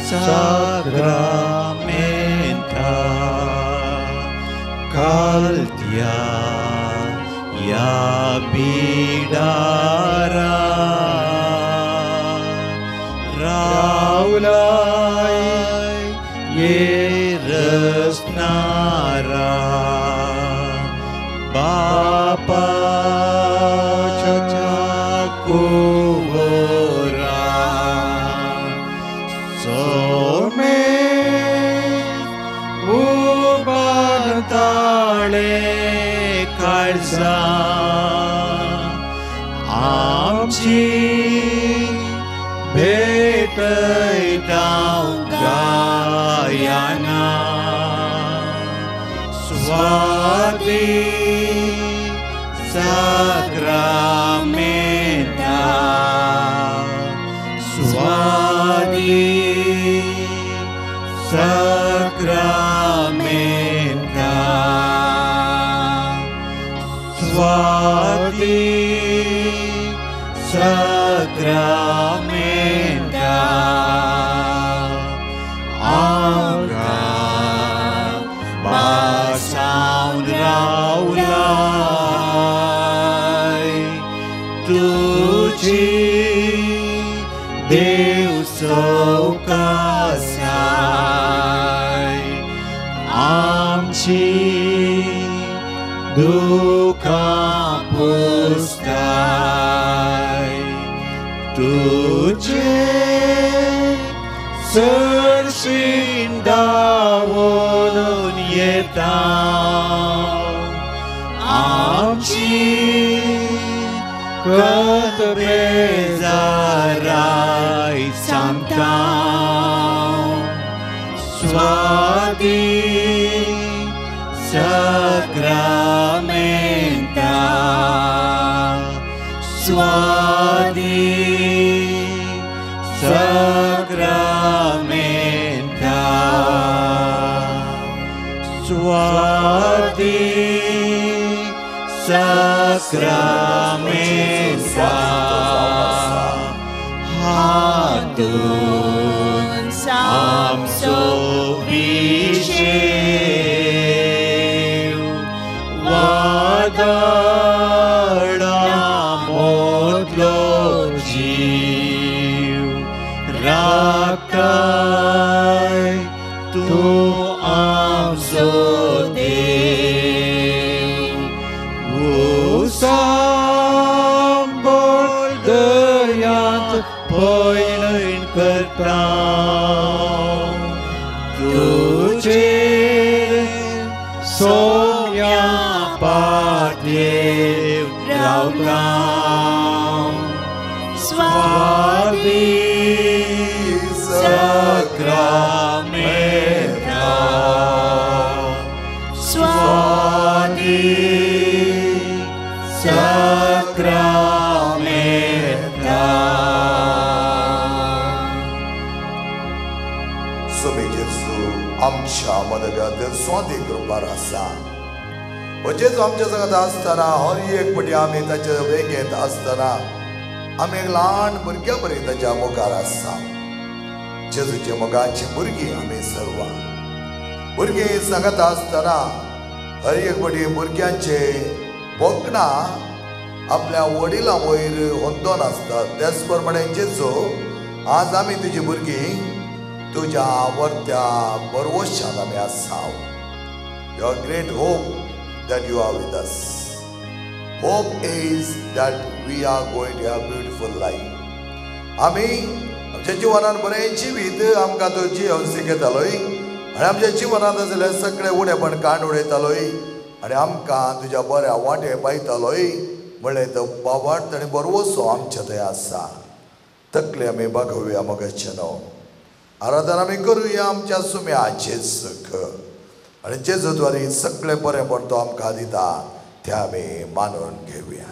Sacramenta Caltia Ya Bidara Raulai Yeresnara Bapa Chakuvora Some Ubartale Kalza Amchi Betaitaw Gayana Swati Sacramenta Swati Sacramenta Swati Sacramenta Amra Basaun Raulai Tuji Deus Sokasai Amchi Dukkha Pustai Tuje Sersindavon Yeta Amchi Katbezarai Santa Swati Sacramenta Swati Sacramenta Swati Sacramenta Hatun Samso Vishev Vadala Motlo Jeev Rakai Tu Amso Dev Usambol Dayat Poinan Karta Tujhe Somya Padev Rauta Swati Sacramenta Swati Sacramenta. Sobe Jesu आमच्या मदगत स्वाती कृपा आसा. हो जेजू आमच्या जगात आसतना हर एक पटी आमी ताच्या वेगेंत आसतना आमी एक ल्हान भुरग्या बरी ताच्या मुखार आसा. जेजूच्या मोगाची भुरगीं आमी सर्वां भुरगीं सांगत आसतना हर एक पटी भुरग्यांचे भोगणां आपल्या वडिलां वयर होंदोन आसतात. त्याच प्रमाणे जेजू आज आमी तुजी भुरगीं तुज्या वर्त्या बरवशान आमी आसा. Your great hope that you are with us. Hope is that we are going to have beautiful life. आमी आमच्या जिवनान बरें जिवीत आमकां तो जिवन शिकयतालोय आनी आमच्या जिवनांत आसले सगळे उणेपण काण उडयतालोय आनी आमकां तुज्या बऱ्या वाटे पायतालोय म्हणलें तो बाबाट आनी बरवसो आमच्या थंय आसा. तकले आमी बागोवया मगाचें न्हू आराधना आमी करुया आमच्या सुम्याचें सुख आनी जेजू द्वारे सगळें बरेंपण तो आमकां दिता तें आमी मानून घेवया.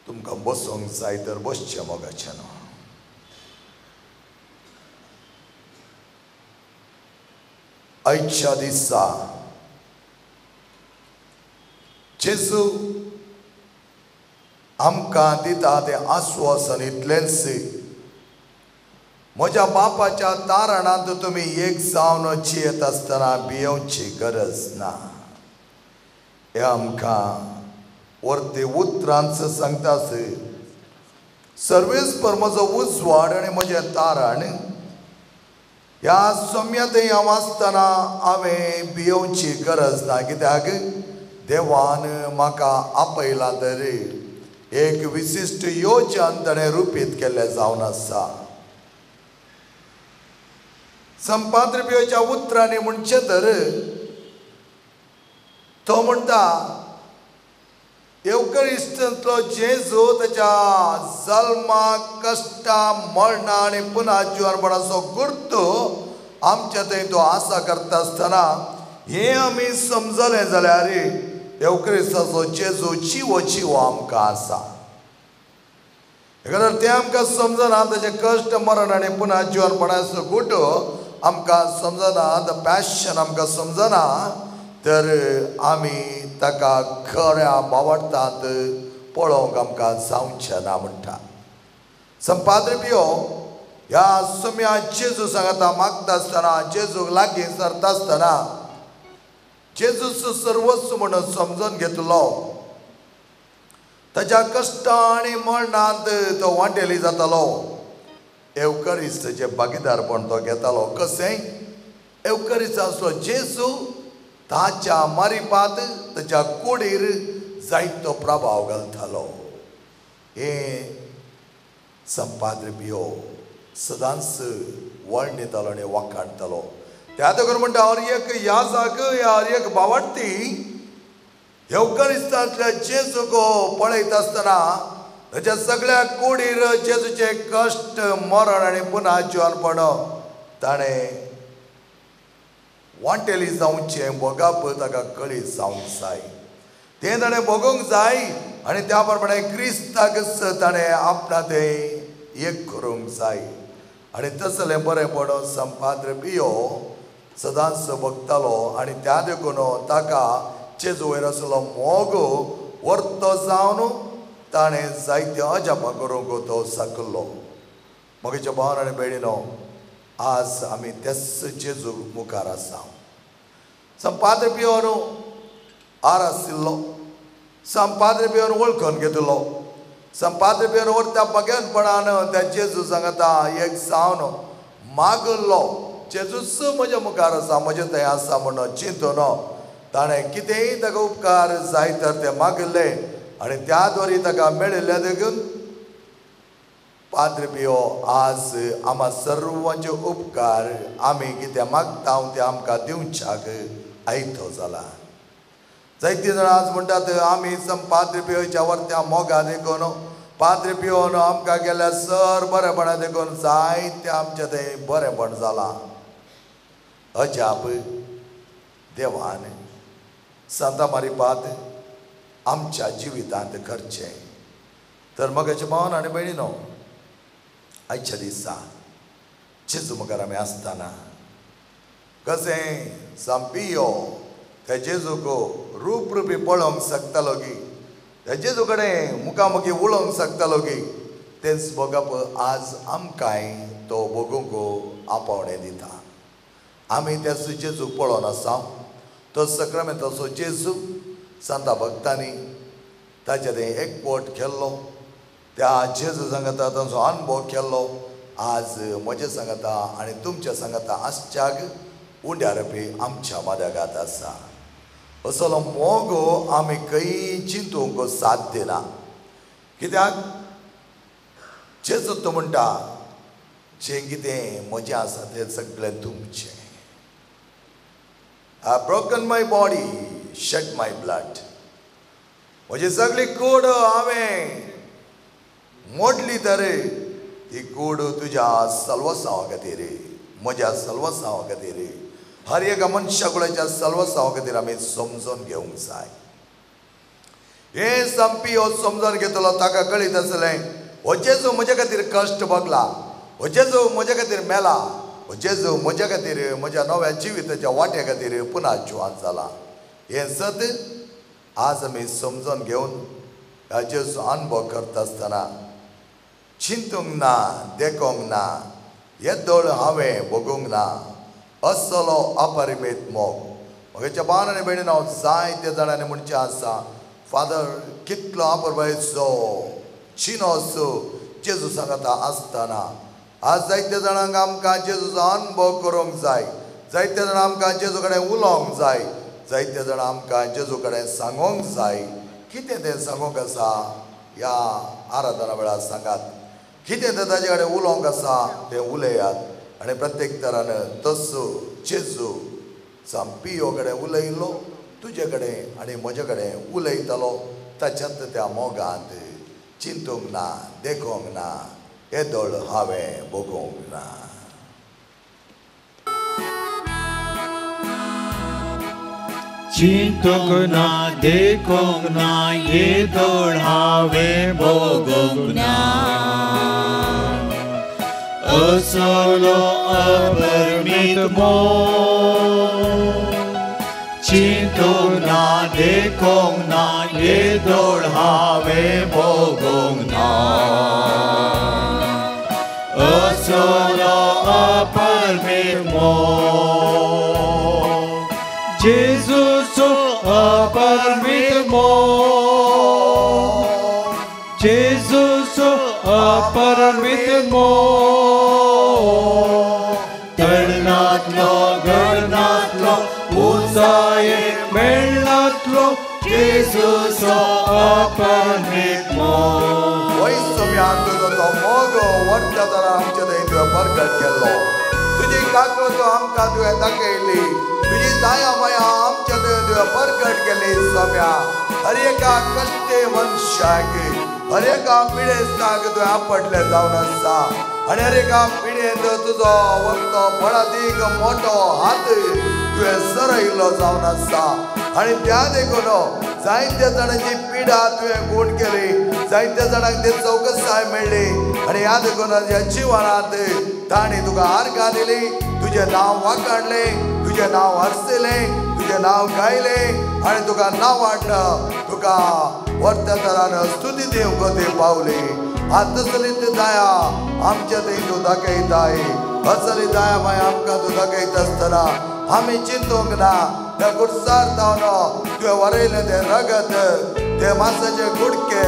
तुमकां बसूंक जाय तर बसचें मोगाचें न्हू. आयच्या दिसा जेजू आमकां दिता तें आस्वासन इतलेंच, म्हज्या बापाच्या तारणांत तुमी एक जावन जियेत आसतना भियेवची गरज ना. हें आमकां वर्ते उतरांच सांगतास. सर्वेस्पर म्हजो उजवाड आनी म्हजें तारण, ह्या सम्यातय हांव आसतना हांवें भियेवची गरज ना, कित्याक देवान म्हाका आपयला तर एक विशिश्ट योजन ताणें रुपीत केल्लें जावन आसा. संपाद्र पियोच्या उतरांनी म्हणचें तर तो म्हणटा, येवकरिस्तांतलो जेजू ताच्या जल्मा, कश्टा, मरणा आनी पुनः जिवनपणाचो गुर्त आमच्या थंय तो आसा करता आसतना हें आमी समजलें जाल्यार येवक्रिस्ताचो जेजू जिवो जिवो आमकां आसा. कारण तें आमकां समजना, ताचें कश्ट, मरण आनी पुनः जिवनपणाचो गुट आमकां समजना, the passion आमकां समजना, तर आमी ताका खऱ्या भावार्थांत पळोवंक आमकां जावचें ना म्हणटा. संपाद्र पियो ह्या सम्या जेजू सांगता मागता आसतना, जेजूक लागीं सरता आसतना जेजूच सर्वस्व म्हणून समजून घेतलो. ताच्या कश्टां आनी मरणांत तो वांटेली जातालो. एवकरिस्ताचें भागीदारपण तो घेतालो. कशें? एवकरिस्ताचो जेजू ताच्या मारिपात ताच्या कुडीर जायतो प्रभाव घालतालो. हें संपाद्र पियो सदांच वर्णितालो आनी वाखाणतालो. त्या देखून म्हणटा, हर एक याजाक हर एक भावार्थी येवकरिस्तांतल्या जेजूक पळयता आसतना ताच्या सगळ्या कुडीर जेजूचे कश्ट, मरण आनी पुनः जिवनपण ताणें वांटेली जावचें भोगप ताका कळीत जावंक जाय. तें ताणें भोगूंक जाय आनी त्या प्रमाणे क्रिस्ताकच ताणें आपणा तें एक करूंक जाय. आनी तसलें बरेंपण संपाद्र पियो सदांच भोगतालो आनी त्या देखून ताका जेजू वयर आसलो मोग वर्तो जावन ताणें जायते अजापां करूंक तो सकलो. म्हगेच्या भावान आनी भयणीनो, आज आमी तेच जेजू मुखार आसा. संपाद्र पियोन आर आशिल्लो, संपाद्र पियोन वळखून घेतलो. संपाद्र पियोन व्हरत्या बगेनपणान त्या जेजू सांगता एक जावन मागलो, जेजूच म्हज्या मुखार आसा, म्हजें थंय आसा म्हणून चिंतून ताणें कितेंय ताका उपकार जाय तर ते मागिल्ले आनी त्या द्वारी ताका मेळिल्ले देखून पाद्र पियो आज आमा सर्वांचे उपकार आमी कितें मागता तें आमकां दिवच्याक आयतो जाला. जायतीं जाणां आज म्हणटात आमी पाद्र पियोच्या वरत्या मोगा देखून, पाद्र पियोन आमकां गेल्यार सर बरेपणा देखून जायतें आमचें तें बरेपण जालां. अजाप देवान सांता मारिपात आमच्या जिवितांत करचें. तर म्हगेचे भावन आनी भयणीनो, आयच्या दिसा जेजू मुखार आमी आसतना कशें संपियो त्या जेजूक रूप रुपी पळोवंक शकतालो की, त्या जेजू कडेन मुखामुखी उलोवंक शकतालो की, तेंच भोगप आज आमकांय तो भोगूंक आपोवणें दिता. आमी त्या जेजूक पळोवन आसा. तो सक्रामेंताचो जेजू सांता भक्तांनी ताचे तें एकवट केल्लो, त्या जेजू सांगता तांचो अनुभव केल्लो. आज म्हजे सांगता आनी तुमच्या सांगता आसच्याक उंड्यार पी आमच्या मदगात आसा. असलो मोग आमी खंय चिंतूंक साध्य ना. कित्याक जेजू तो म्हणटा, जें कितें म्हजें आसा तें सगळें तुमचें. I have broken my body, shed my blood. म्हजी सगळी कूड हांवें मोडली तर ती कूड तुज्या सल्वसांवा खातीर, म्हज्या सल्वसांवा खातीर, हर एका मनशा कुळाच्या सल्वसांवा खातीर आमी समजून घेवंक जाय. हें संपी हो समजून घेतलो ताका कळीत आसलें, हो जेजू म्हज्या खातीर कश्ट भोगला, हो जेजू म्हज्या खातीर मेला, जेजू म्हज्या खातीर म्हज्या नव्या जिविताच्या वाट्या खातीर पुन्हा जिवान जाला. हें सत आज आमी समजून घेवन ह्या जेजू अनुभव करता आसतना चिंतूंक ना, देखोंक ना, येदोळ हांवें भोगूंक ना असलो अपरिमेत मोग. म्हज्या भावान आनी भयणीन हांव जायते जाणांनी म्हणचें आसा, फादर कितलो अपरबायचो चिनोस जेजू सांगता आसतना आज जायते जाणांक आमकां जेजूचो अनुभव करूंक जाय, जायते जाणां आमकां जेजू कडेन उलोवंक जाय, जायते जाणां आमकां जेजू कडेन सांगोंक जाय. कितें तें सांगोंक आसा ह्या आराधना वेळार सांगात, कितें तें ताजे कडेन उलोवंक आसा तें उलयात. आनी प्रत्येक तरान तसो जेजू पियो कडेन उलयलो, तुजे कडेन आनी म्हजे कडेन उलयतालो. ताच्यात त्या मोगांत चिंतूंक ना, देखोंक ना, येदोळ हांवें भोगोंक ना. चिंतूंक ना, देखोंक ना, येदोळ हांवें भोगोंक ना असलो अपरमीत मोग. चिंतूंक ना, देखोंक ना, येदोळ हांवें भोगोंक ना असलो अपरमीत मोग. जेजूचो अपरमीत मोग, जेजूचो अपरमीत मोग. तळनातलो गडनातलो उंचाये मेळनातलो जेजूचो अपरमीत मोग. वय सोम्या तुजो तो मोग वर्ता तरा आमच्या थंय तुवें परगट केल्लो, तुजी काकूट आमकां तुवें दाखयली, तुजी दया माया आमच्या थंय तुवें परगट केली. सोम्या हर एका कश्टे मनशाक, हर एका पिडेस्ताक तुवें आपडलें जावन आसा आनी हर एका पिडेंत तुजो वखदो बळादीक मोटो हात तुवें सरयलो जावन आसा. आनी त्या देखून जायत्या जाणांची पिडा तुवें गूण केली, जायत्या जाणांक ते चौकसाय मेळ्ळी आनी ह्या देखून ह्या जिवनांत तांणी तुका आर्गां दिली, तुजें नांव वाखाणलें, तुजें नांव हरसलें, तुजें नांव गायलें आनी तुका नांव वाडलं, तुका वर्त्या तरान स्तुती दिवंक ते पावली. आतां तसली दया आमच्या थंय तूं दाखयताय, असली दया माया आमकां तूं दाखयता आसतना आमी चिंतूंक ना. त्या गुडसार जावन तुवें वरयलें तें रगत, ते मासाचे गुडके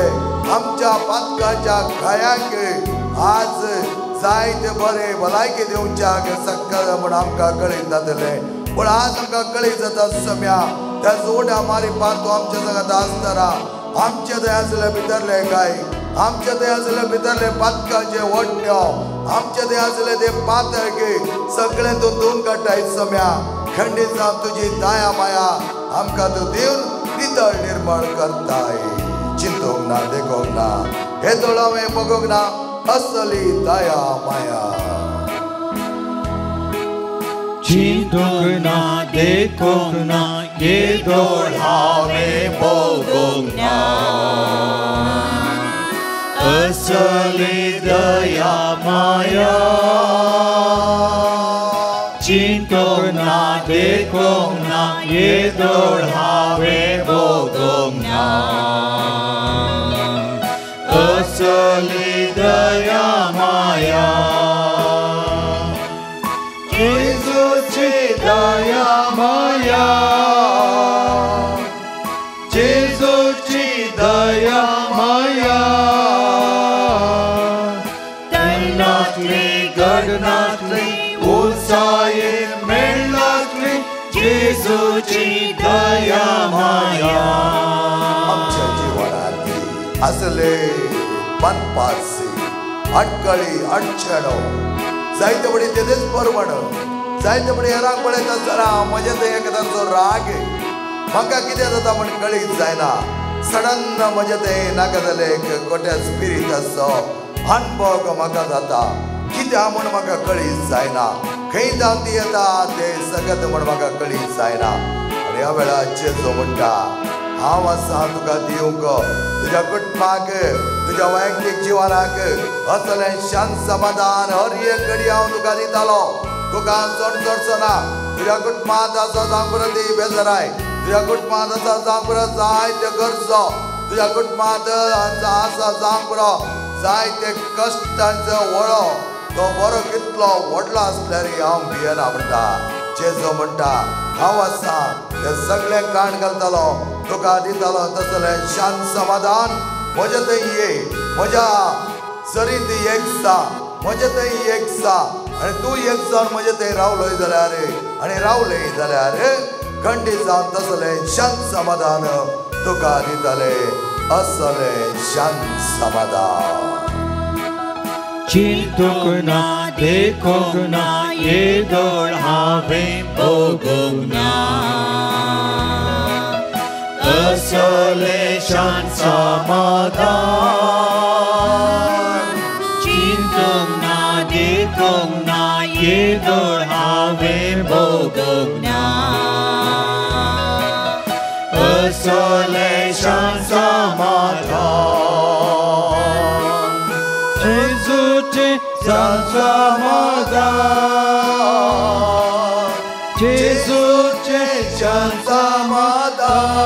आमच्या पातकाच्या घायांक आज जायते बरे भलायकी दिवच्याक सक्कल म्हूण आमकां कळीत जातलें. पूण आज आमकां कळीत जाता सम्या त्या जोड्या मारी पातो आमच्या सांगात आसतना आमच्या थंय आसले भितरले गाय, आमच्या थंय आसले भितरले पातकाचे वट्ट्यो, आमच्या थंय आसले ते पातक सगळें तूं धुवन काडटाय सम्या. खंडीत जावन तुजी दया माया आमकां तूं दिवन नितळ निर्मळ करताय. चिंतूंक ना, देखोंक ना, हे दोळ हांवें बगोंक ना असली दया माया. चिंतूंक ना, देखोंक ना, येदोळ हांवें भोगोंक ना असली दया माया. चिंतूंक ना, देखोंक ना, येदोळ हांवें भोगोंक ना असली दया माया. जेजूची दया माया, जेजूची दया माया. तळनातली गडनातली उंचाये मेळनातली जेजूची दया माया. आमच्या जिवनांत असले बनपासी अडकळी अडचणो जायते पडी तेच परवण, जायते पडी हेरांक पळयता आसतना म्हजें थंय एखाद्याचो राग म्हाका कितें जाता म्हण कळीत जायना. सडन म्हजें थंय नाका जालें एक गोट्या स्पिरीट आसो अनुभव म्हाका जाता, कित्याक म्हूण म्हाका कळीत जायना, खंय जावन ती येता तें सगळें म्हूण म्हाका कळीत जायना. आनी ह्या वेळार जेजू म्हणटा हांव आसा तुका दिवंक, तुज्या कुटुंबाक, तुज्या वैयक्तीक जिवनाक असलें शांत समाधान हर एक घडी हांव तुका दितालो. तुका हांव चडचो ना. तुज्या कुटुंबांत आसा जावंक पुरो ती बेजाराय, तुज्या कुटुंबांत आसा जावंक पुरो जायते गरजो, तुज्या कुटुंबांत आसा जावंक पुरो जायते कश्टांचो वळो, तो बरो कितलो व्हडलो आसल्यार हांव भियेना म्हणटा. जेजू म्हणटा हांव आसा ते सगळें काण घालतलो, तुका दितलो तसलें शांत समाधान. म्हज्या थंय ये, म्हज्या सरींत एक जा, म्हज्या थंय एक जा आनी तूं एक जावन म्हजे थंय रावलोय जाल्यार आनी रावलें जाल्यार खंडीत जावन तसलें शांत समाधान तुका दितले, असलें शांत समाधान. चिंतूंक ना देखूंक ना येदोळ हांवें भोगूंक ना, असलें शांत समाधान. चिंतूंक ना देखूंक ना येदोळ हांवें भोगूंक ना, असलें शांत समाधान. जेजूचें शांत समाधान, जेजूचें शांत समाधान.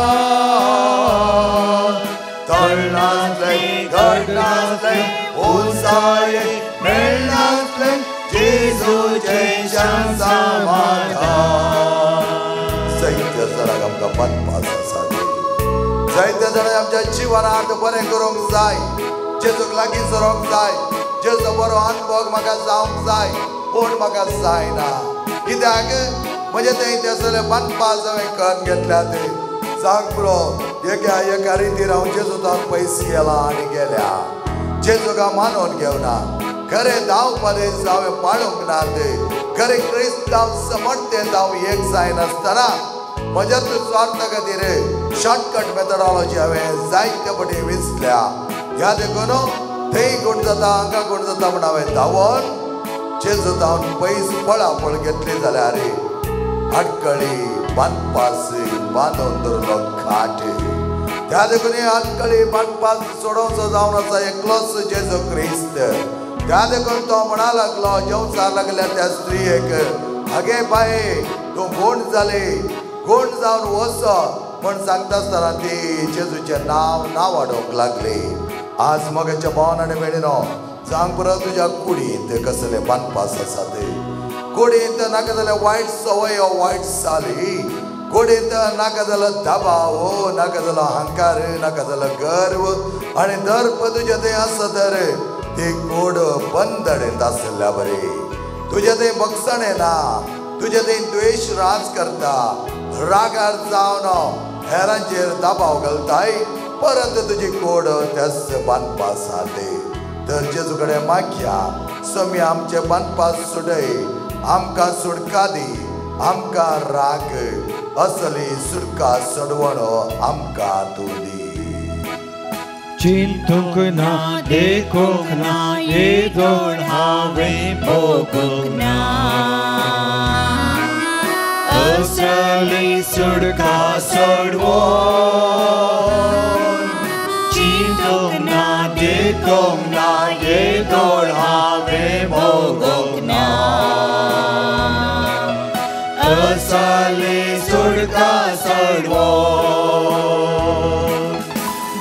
तळनासलें घडनासलें उंचाये मेळनासलें जेजूचें शांत समाधान. जायत्या जाणांक आमकां बांदपास आसा, जायत्या जाणांक आमच्या जिवनांत बरें करूंक जाय, जेजूक लागीं सरोंक जाय, जेजू बरो अनुभव म्हाका जावंक जाय, पूण म्हाका जायना. कित्याक म्हजें थंय ते सगळे बांदपास हांवें करून घेतल्या. ते सांग पुरो एका एका रितीर हांव जेजू जावन पयस गेला आनी गेल्या, जेजूक हांव मानून घेवना, खरें धांवपाचें हांवें पाळूंक ना, ते खरें क्रिस्तांव समर्थेंत हांव एक जायनासतना म्हज्याच स्वार्था खातीर शॉर्टकट मेथडॉलॉजी हांवें जायते फावटी विंचल्या. ह्या देखून थंय कोण जाता हांगा कोण जाता म्हूण हांवें धांवन जेजू जावन पयस पळापळ घेतली जाल्यार आडकळी बांदपास बांदून दवरलो घाट. त्या देखून आडकळी बांदपास सोडोवचो जावन आसा एकलोच जेजू क्रिस्त. त्या देखून तो म्हणा लागलो जेवचार लागल्या त्या स्त्रियेक, आगे बाये तूं कोण जाली, कोण जावन वचो म्हण सांगता आसतना ती जेजूचें नांव नांव वाडोवंक लागली. आज मगाच्या भावान आनी भयणीनो सांग पुरो तुज्या कुडींत कसले बांदपास आसा ते, कुडींत नाका जाल्यार वायट संवय वायट साली, कुडींत नाका जाल्यार दबाव, नाका जाल्यार अहंकार, नाका जाल्यार गर्व आनी दर्प तुज्या थंय आसा तर ती कूड बंदडेंत आसल्या बरी. तुज्या थंय बगसणें ना, तुज्या थंय द्वेश राज करता, रागार जावन हेरांचेर दबाव घालताय, परंत तुजी कोड त्याच बांदपास आसा ते. तर जेजू कडेन मागया, स्वामी आमचे बांदपास सुडय, आमकां सुटका दी, आमकां राग असली सुटका सोडवण आमकां तूं दी. चिंतूंक ना देखूंक ना येदोळ हांवें भोगूंक ना, असली सुटका सोडवण. चिंतूंक ना देखूंक ना येदोळ हांवें भोगूंक ना, असली सुटका सोडवण.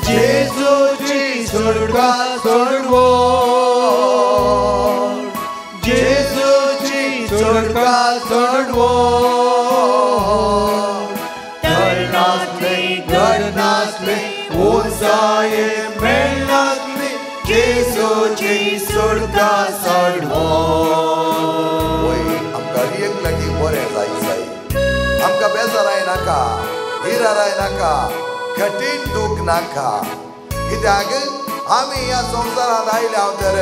जेजूची सुटका सोडवण, जेजूची सुटका सोडवण. तळनासले घडनासले उंचाये मेळनासले जेजूची सुटका सोडवण. आमकां एक लागीं बरें जाय जाय, आमकां बेजाराय नाका, हिराराय नाका, कठीण दूख नाका. कित्याक आमी ह्या संवसारांत आयल्या तर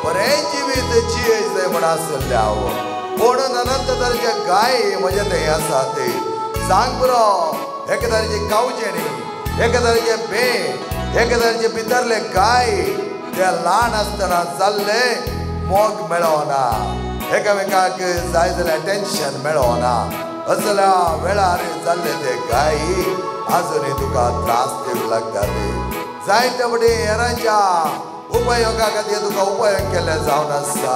बरें जिवीत जियेचें म्हूण आसलें हांव, पूण अनंत तरेचे गाय म्हजे थंय आसा ते. सांग पुरो एके तरेची कावचेणी, एके तरेचे बे, एके तरेचे भितरले गाय ते ल्हान आसतना जाल्ले मोग मेळना, एकामेकाक जाय जाल्यार टेन्शन मेळना, असल्या वेळार जाल्ले ते गाय आजुनूय तुका त्रास दिवंक लागता. ते जायते फावटी हेरांच्या उपयोगा खातीर तुका उपयोग केल्ले जावन आसा.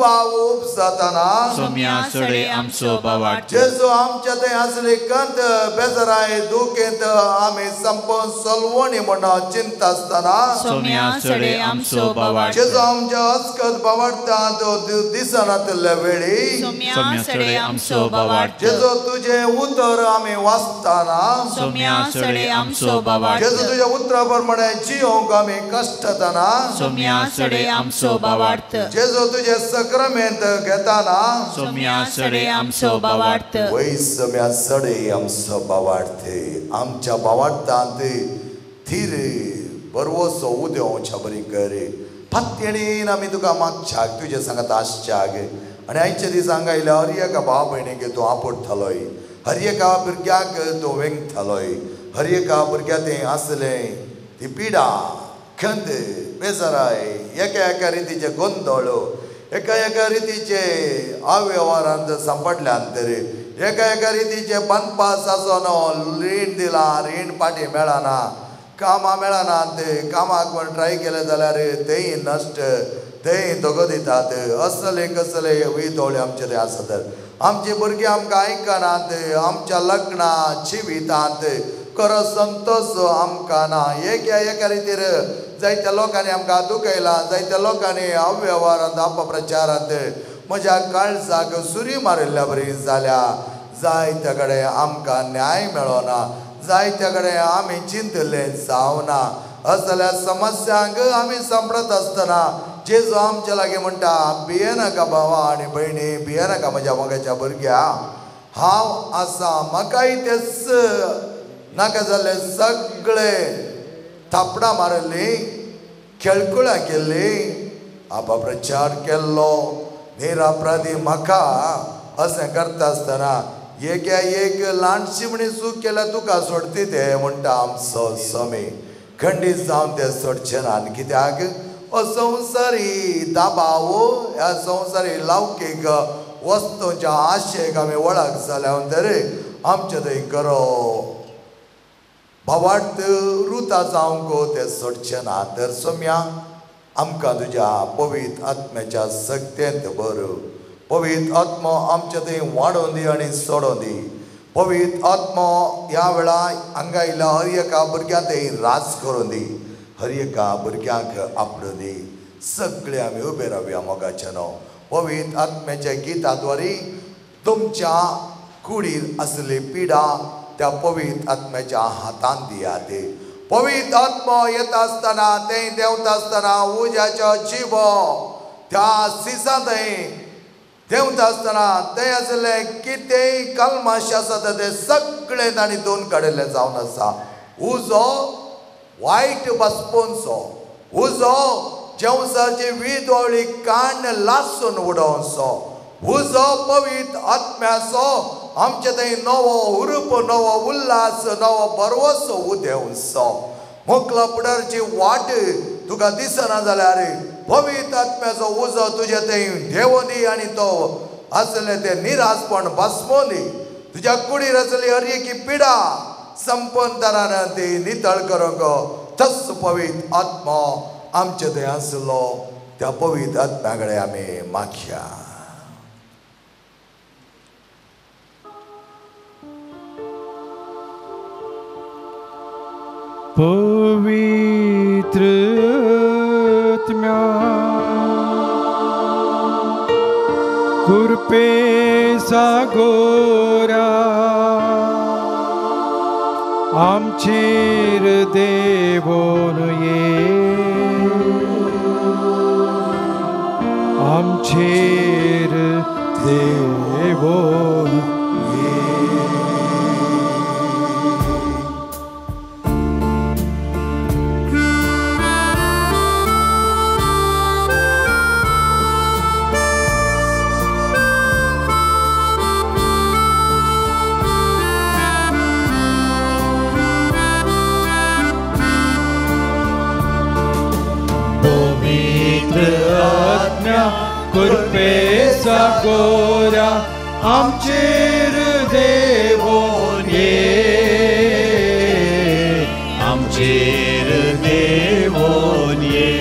दुबाव उपजातना सोम्या सडे आमचो बावार्थ जेजू आमच्या थंय आसली कंत बेजाराय दुखेंत आमी संपन सलवणी म्हणून चिंता आसतना सोम्या सडे आमचो बावार्थ जेजू आमच्या अस्कत बावार्थांत दिसनातल्या वेळी सोम्या सडे आमचो बावार्थ जेजू तुजें उतर आमी वाचतना सोम्या सडे आमचो बावार्थ जेजू तुज्या उतरा प्रमाणे जियोंक आमी कश्टतना सोम्या सडे आमचो बावार्थ जेजू तुजे सक्रामेंत घेतना सोम्या सडे आमचो बावार्थ वय सोम्या सडे आमचो बावार्थ आमच्या बावार्थांत थीर बरवसो उदेवच्या बरी कर फात्यणीन आमी तुका मागच्याक तुजे सांगत आसच्याक आनी आयच्या दिसा हांगा आयल्या हर एका भाव भयणीक तूं आपोडटलोय हर एका भुरग्याक तूं वेंगतलोय हर एका भुरग्या तें आसलें ती पिडा खंत बेजाराय एका एका रितीचे गोंदळ एका एका रितीचे अवेव्हारांत सांपडल्यान तर एका एका रितीचे बांदपास आसोन रीण दिला रीण पाटी मेळना कामां मेळना ते कामाक पण ट्राय केलें जाल्यार तेय नश्ट तेय धोको दितात असले कसले वितोळे आमचे ते आसात आमची भुरगीं आमकां आयकनात आमच्या लग्नां जिवितांत खरो संतोश आमकां ना एका एका रितीर जायत्या लोकांनी आमकां दुखयलां जायत्या लोकांनी अवेव्हारांत अपप्रचारांत म्हज्या काळजाक सुरी मारिल्ल्या बरी जाल्या जायत्या कडेन आमकां न्याय मेळना जायत्या कडेन आमी चिंतले जावना असल्या समस्यांक आमी सांपडत आसतना जेजू आमच्या लागीं म्हणटा भियेनाका भावा आनी भयणी भियेनाका म्हज्या मोगाच्या भुरग्या हांव आसा म्हाकाय तेच नाका जाल्ले सगळे थापडां मारिल्लीं खेळकुळां केल्लीं अपप्रचार केल्लो निरापराधी म्हाका अशें करता आसतना एक एक ल्हानशी म्हणी चूक केल्यार तुका सोडती ते म्हणटा आमचो स्वामी खंडीत जावन ते सोडचे ना आनी कित्याक हो संवसारी दबाव ह्या संवसारी लौकीक वस्तूंच्या आशेक आमी वळख जाल्या म्हणटरी आमचे थंय खरो भावार्थ रुता जावंक ते सोडचे ना तर सोम्या आमकां तुज्या पवित्र आत्म्याच्या सक्तेंत बरो पवित्र आत्मो आमच्या थंय वाडोवन दी आनी सोडोवन दी पवित्र आत्मो ह्या वेळार हांगा आयिल्ल्या हर एका भुरग्यां थंय राज करून दी हर एका भुरग्यांक आपडून दी सगळे आमी उबे रावया मोगाच्या न्हू पवित्र आत्म्याच्या गिताद्वारे तुमच्या कुडीर आसली पिडा त्या पवित्र आत्म्याच्या हातान दियात पवित्र आत्मो येता आसतना थंय देंवता आसतना उज्याचो जिवो त्या सिसा थंय देंवता आसतना थंय आसले कितेंय कलमाश आसा ते सगळे तांणी दोन काडिल्ले जावन आसा उजो वायट बसपोनचो उजो जेवसाची विदोळी कान लासून उडोवचो उजो पवित्र आत्म्याचो आमचे थंय नवो हुरूप नवो उल्हास नवो बरवसो उदेवचो मोकला फुडारची वाट तुका दिसना जाल्यार पवित्र आत्म्याचो उजो तुजे थंय देंवोन दी आनी तो आसले ते निराशपण बसमोन दी तुज्या कुडीर आसली हर एकी पिडा संपन्न तरान ती नितळ करूंक तस पवित्र आत्मो आमचे थंय आसलो त्या पवित्र आत्म्या कडेन आमी मागया. पवित्र आत्म्या कृपे सागोरा आमचेर देवोन ये आमचेर देवोन ये. कृपे सागोरा आमचेर देवोन ये आमचेर देवोन ये.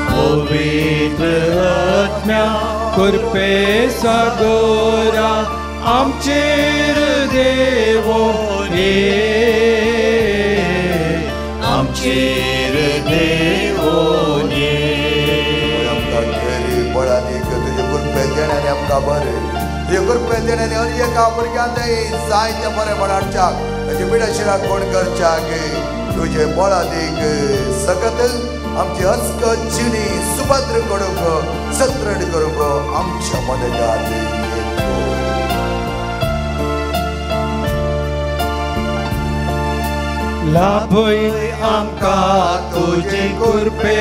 पवित्र आत्म्या कृपेचा गोरा आमचेर देवोन ये, आमचेर देवोन ये. आमकां केरी बळादीक तुजे कृपे देण्याने आमकां बरें, तुजे कृपे देण्याने हर एका भुरग्यान जायते बरें हाडच्याक ताचे पिडाशिराक कोण करच्याक तुजे बळादीक सकत आमची हसकत जिणी सुपात्र करूंक सत्रड करूंक आमच्या मदगात येतो. लाभय आमकां तुजी कृपे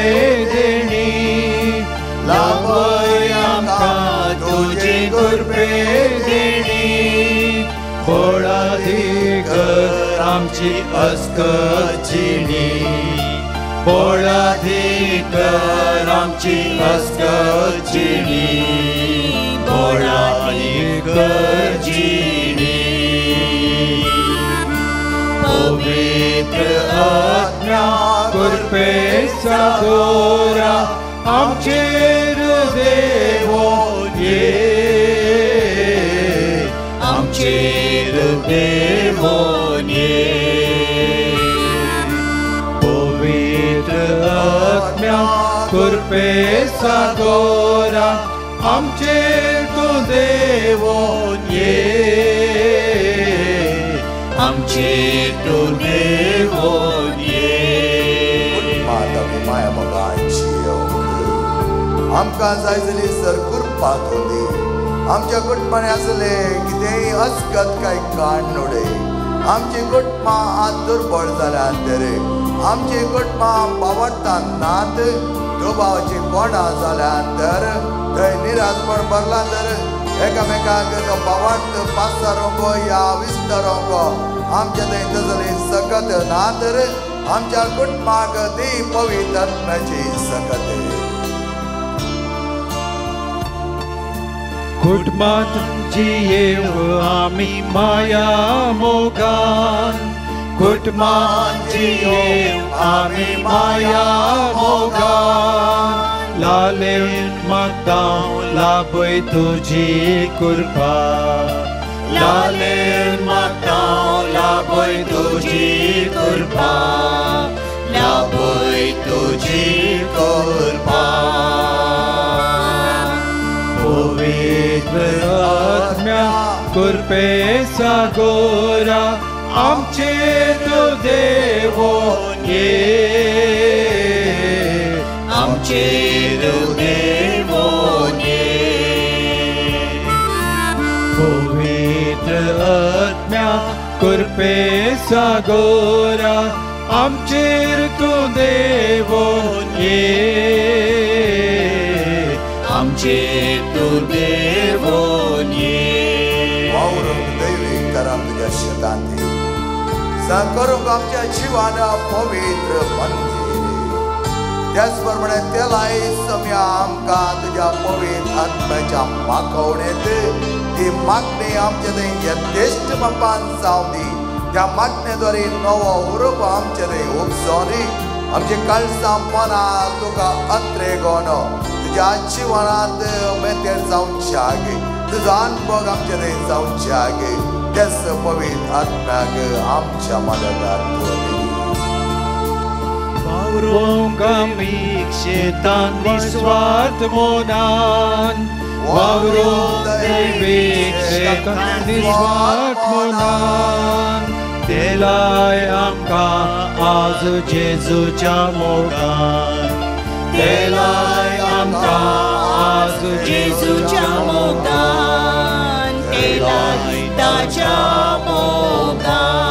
देणी, लाभय आमकां तुजी कृपे देणी, बळादीक आमची अस्कत जिणी, बळादीक आमची अस्कत जिणी, बळादीक जिणी. पवित्र आत्म्या कृपेचा गोरा आमचेर देवोन ये, आमचेर देवोन ये. पवित्र आत्म्या कृपेचा गोरा आमचेर तूं देवोन ये, आमचेर तूं देवोन ये. कुटुंबांत माया मोगाची आमकां जाय जाली सर कृपा तूं दी. आमच्या कुटुंबांनी आसले कितेंय अस्कत काय काडनुडे, आमची कुटुंबां आज दुर्बळ जाल्यात रे, आमची कुटुंबां बावडटात नात, दुबावाची कोणां जाल्यात तर थंय निराशपण भरलां तर एकामेकाक तो बावडत पासारोंक या विस्तारोंक आमच्या थंय तसली सकत ना तर आमच्या कुटुंबाक ती पवित्र आत्म्याची सकत. कुटुंबांत जियेव आमी माया मोगान, कुटुंबांत जियेव आमी माया मोगान, लालेवन मागतां लाभय तुजी कृपा, लालेवन मागतां लाभय तुजी कृपा, लाभय तुजी कृपा. पवित्र आत्म्या कृपेचा गोरा आमचेर तूं देवोन ये, आमचेर देवोन ये. पवित्र आत्म्या कृपेचा गोरा आमचेर तूं देवोन ये, आमचेर तूं देवोन ये. वावरूंक दैवीक करां तुज्या शेतांत करूंक आमच्या जिवान पवित्र मंदिर, त्याच प्रमाणे तेलाय सम्या आमकां तुज्या पवित्र आत्म्याच्या मागवणेंत ती मागणी आमचे थंय यथेश्ट मापान जावं दी. त्या मागणेद्वारे नवो उरोप आमचे थंय उपसों दी. आमचे काळजां मनां तुका अत्रेगोन तुज्या जिवनांत मेतेर जावच्याक तुजो अनुभव आमचे थंय जावच्याक त्याच पवित्र आत्म्याक आमच्या मदगात दी. वावरूंक आमी शेतान निस्वार्थ मोनान, वावरूंक दैवीक शेतान निस्वार्थ मोनान, तेलाय आमकां आज जेजूच्या मोगान, तेलाय आमकां आज जेजूच्या मोगान, तेलाय ताच्या मोगान.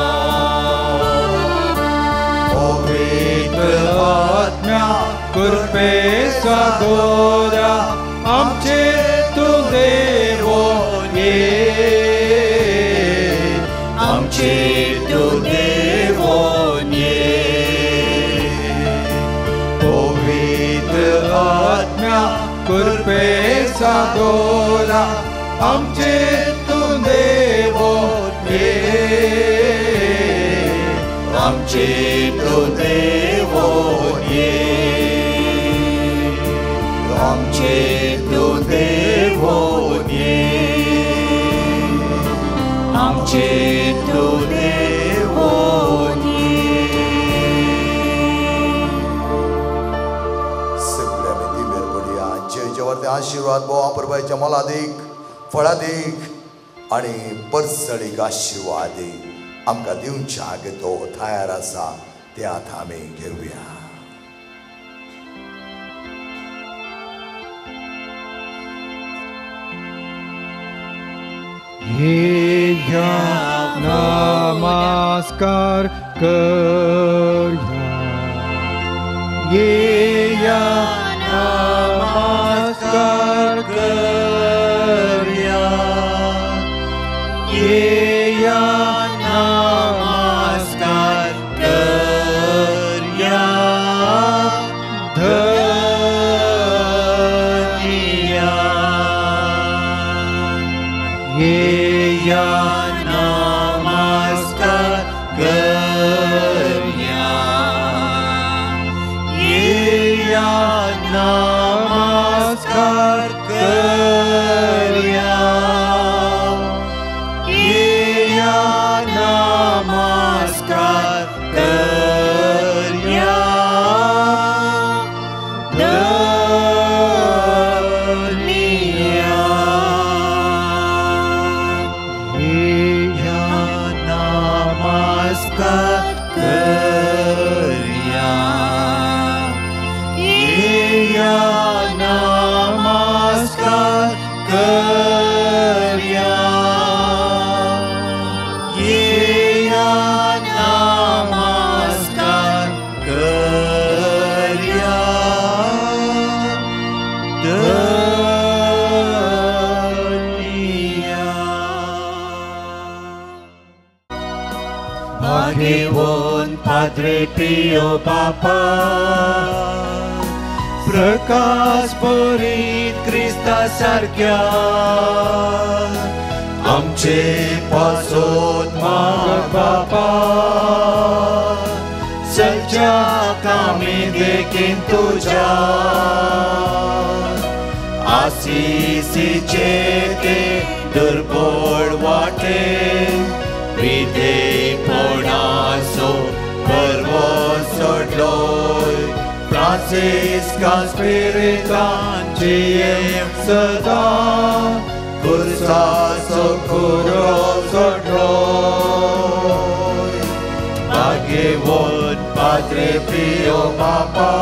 पवित्र आत्म्या कृपेचा गोरा आमचेर तूं देवोन ये, आमचेर तूं देवोन ये. पवित्र आत्म्या कृपेचा गोरा आमचेर तूं देवोन ये, आमचेर तूं देवोन ये. आमचेर तूं आमचे तूं देवोन ये. सगळे आमी दिवेर पडया. जेवर ते आशिर्वाद बोवा परबायच्या मोलादीक फळादीक आनी परसळीक आशिर्वाद आमकां दिवच्याक तो तयार आसा ते आतां आमी घेवया. येया नमस्कार करया, येया नमस्कार करया, येया नमस्कार करया धनिया, येया नमस्कार करया, येया नमस्कार करया, येया नमस्कार करया धनिया, येया नमस्कार करया, येया नमस्कार करया, येया नमस्कार करया धनिया. भाग्यवान पाद्रे पियो बापा, प्रकाश परीत क्रिस्ता सारक्या, आमचे पासोत माग बापा, सगळ्या कामी देखीन तुझ्या, आसिसीचे ते दुर्बळ वाटे, विधेयपणाचो पर्व सोडलोय, फ्रांसिस्कान स्पिरितान जियेवंक सदां, खुर्साचो खुरो सोडलोय. भाग्यवान पाद्रे पियो बापा,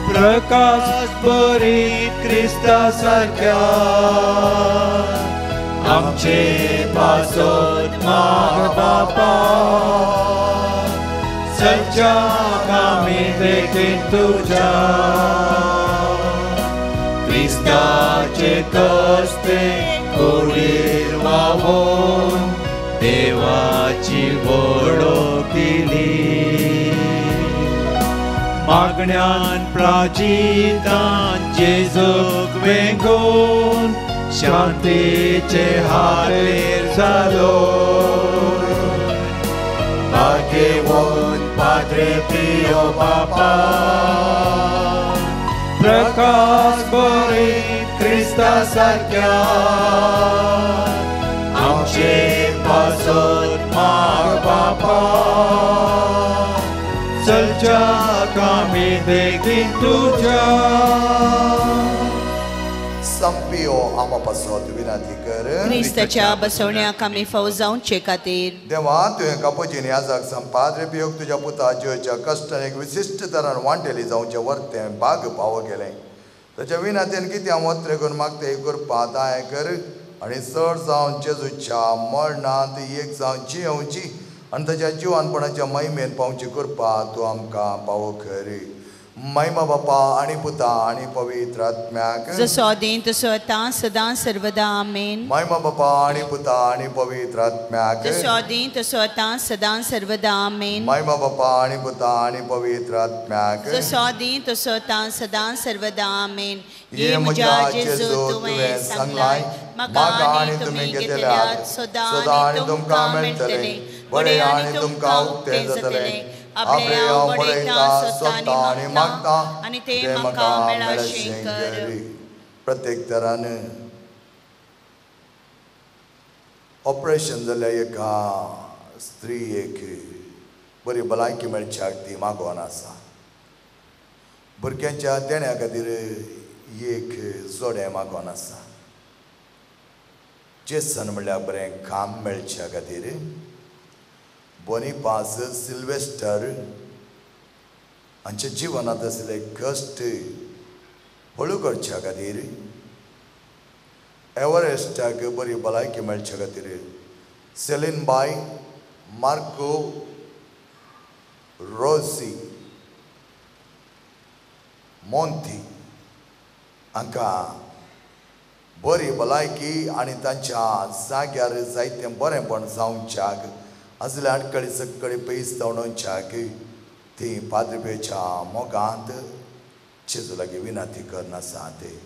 प्रकाश परीत क्रिस्ता सारक्या, आमचे पासोत माग बापा, सगळ्या कामी देखीन तुझ्या, क्रिस्ताचे कस्ते कुडीर वावोन देवाची वळख केली, मागण्यान प्राचितान जेजूक वेंगोवन शांतीचे हातेर जालो. भाग्यवान पाद्रे पियो बापा, प्रकाश परीत क्रिस्ता सारक्या, आमचे पासोत माग बापा, चलच्या कामी देखीन तुझ्या. संपियो आमा पासत विनंती कर. क्रिस्ताच्या बसवण्याक आमी फावो जावचे खातीर. देवा, तुवें कापोजीन याजाक संपाद्रे पियोक तुज्या पुता जिवेच्या कश्टान एक विशिश्ट तरान वांटेली जावचें वर्तें बाग पावो गेलें. ताच्या विनंतीन कितें हांव वत्रे करून मागता कृपा दाय कर आनी चड जावन जेजूच्या मरणांत एक जावन जियेवची आनी ताच्या जिवानपणाच्या महिमेन पावची कृपा तूं आमकां पावो कर. महिमा बापा आणि पुता आणि पवित्र आत्म्याक, जसो आदीं तसो आतां सदां सर्वदा आमेन. महिमा बापा आणि पुता आणि पवित्र आत्म्याक, जसो आदीं तसो आतां सदां सर्वदा आमेन. महिमा बापा आणि पुता आणि पवित्र आत्म्याक, जसो आदीं तसो आतां सदां सर्वदा आमेन. ये म्हज्या जेजू तुवें सांगलाय, म्हाका आनी तुमी घेतल्यात, सदां आनी तुमकां मेळटलें, बरें आनी तुमकां उक्तें जातलें. आपले हांव बडयता, सोदता आनी मागता आनी तें म्हाका मेळाशें कर. प्रत्येक तरान ऑपरेशन जाल्ल्या एका स्त्रीयेक बरी भलायकी मेळच्याक ती मागोवन आसा. भुरग्यांच्या देण्या खातीर एक जोडें मागोवन आसा. जेसन म्हणल्यार बरें काम मेळच्या खातीर बोनिपास सिल्वेस्टर हांच्या जिवनांत आशिल्ले कश्ट हळू करच्या खातीर एवरेस्टाक बरी भलायकी मेळच्या खातीर सेलीन बाय मार्को रोसी मोंती हांकां बरी भलायकी आनी तांच्या जाग्यार जायतें बरेंपण जावच्याक आसले आडकळी सकळी पयस जावच्याक ती पाद्रपेच्या मोगांत जेजू लागीं विनंती करून आसा. ते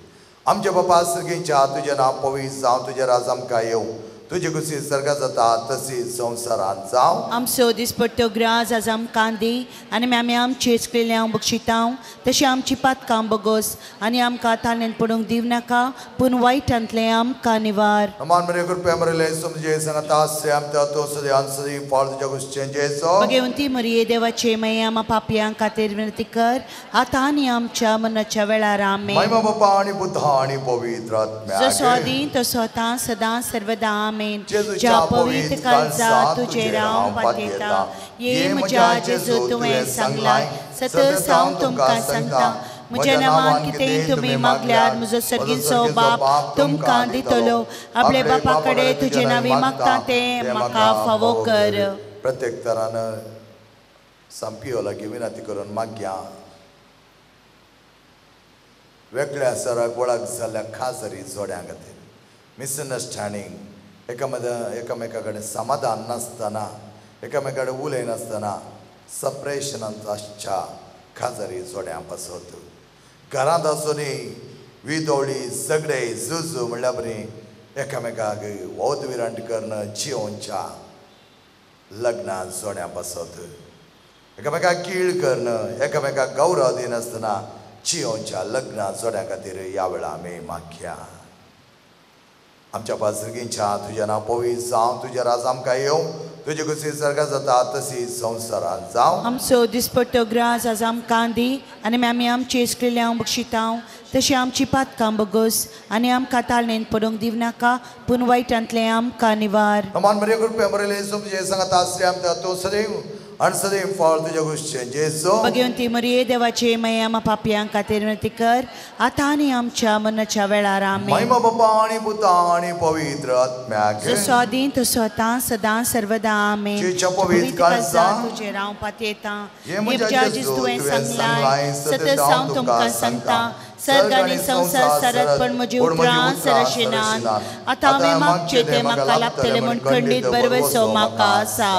आमच्या बापा सर्गीच्या तुजें नांव पवित्र जावं, तुजें राज आमकां येवं, तुजी खुशी सर्गात जाता तशी संवसारांत जावं. आमचो दिसपट्टो ग्रास आज आमकां दी आनी आमी आमची चुकलेल्यांक बक्षितांव तशी आमची पातकां बगोस आनी आमकां ताळेंत पडूंक दिवं नाका पूण वायटांतलें आमकां निवार. अमान मरे कृपया मरेले समजे सांगता आमच्या तो सदैव सदैव फाळ तुज्या खुशचें जेजो भगवंती मरिये देवाचे माये आमा पापयां खातीर विनंती कर आतां आनी आमच्या मरणाच्या वेळार. आमेन. महिमा बापा आनी पुता आनी पवित्र आत्म्याक जसो आदीं तसो आतां सदां सर्वदा. आमेन. ज्या पवित्र काळजा तुजेर हांव पातयेता, ये म्हज्या जेजू तुवें सांगलां सतत हांव तुमकां सांगता म्हज्या नांवान कितेंय तुमी मागल्यार म्हजो सर्गीचो बाप तुमकां दितलो. आपल्या बापा कडेन तुजे नांवी मागता तें म्हाका फावो कर. प्रत्येक तरान सांपियो लागीं विनंती करून मागया. वेगळ्या सराक वळख जाल्ल्या खाजरी जोड्यां खातीर मिसअंडरस्टँडींग, एकामेका कडेन समाधान नासतना, एकामेका कडेन उलयनासतना सपरेशनांत आसच्या खाजरी जोड्यां पासत घरांत आसूनय विदोळी सगळे जुजू म्हणल्यार बरी एकामेकाक वौत विरांट करून जियोवच्या लग्नां जोड्यां पासत एकामेकाक कीळ करून एकामेकाक गौरव दिनासतना जियोवच्या लग्नां जोड्यां खातीर ह्या वेळार आमी मागया. आमच्या पासगींच्या तुज्या नांव पवित्र जावं, तुजें राज आमकां येवं, तुजी खुशी सर्गात जाता तशी संवसारांत जावं. आमचो दिसपट्टो ग्रास आज आमकां दी आनी आमी आमची चुकलेल्यांक बक्षितांव तशी आमची पातकां बगोस आनी आमकां ताळणेंत पडूंक दिवं नाका पूण वायटांतलें आमकां निवार. अमान मरे कृपया मरेले समजे सांगता आसले आमच्या तूं सदैव आनी सदैव फाळ तुज्या खुशचें जेजू. भगवंती मरिये देवाचे माये आमा पापयां खातीर विनंती कर आतां आनी आमच्या मरणाच्या वेळार. आमेन. महिमा बापा आनी पुता आनी पवित्र आत्म्याक जसो आदीं तसो आतां सदां सर्वदा. आमेन. पवित्र काळजा तुजेर हांव पातयेतां, म्हज्या जेजू तुवें सांगलां सतत हांव तुमकां सांगता सर्ग आनी संवसार सरत पण म्हजी उतरां सरशी नात. आतां हांवें मागचें तें म्हाका लाभतलें म्हूण खंडीत भरवसो म्हाका आसा.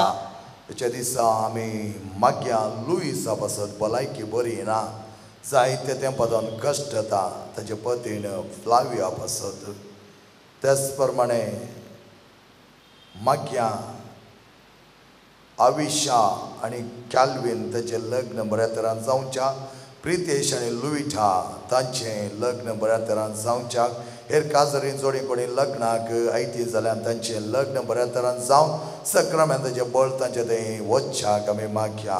तेच्या दिसा आमी मागया लुईसा पासत भलायकी बरी ना जायते तेंपादान कश्ट येता ताचे पतीन फ्लाविया पासत, तेच प्रमाणे मागया आविशा आनी कॅल्वीन ताचें लग्न बऱ्या तरान जावच्या, प्रितेश आनी लुईठा तांचें लग्न बऱ्या तरान जावच्याक, हेर काजरी जोडी कोणी लग्नाक आयती जाल्यार तांचें लग्न बऱ्या तरान जावन सक्रामेंताचें बळ तांचें तें वचच्याक आमी मागया.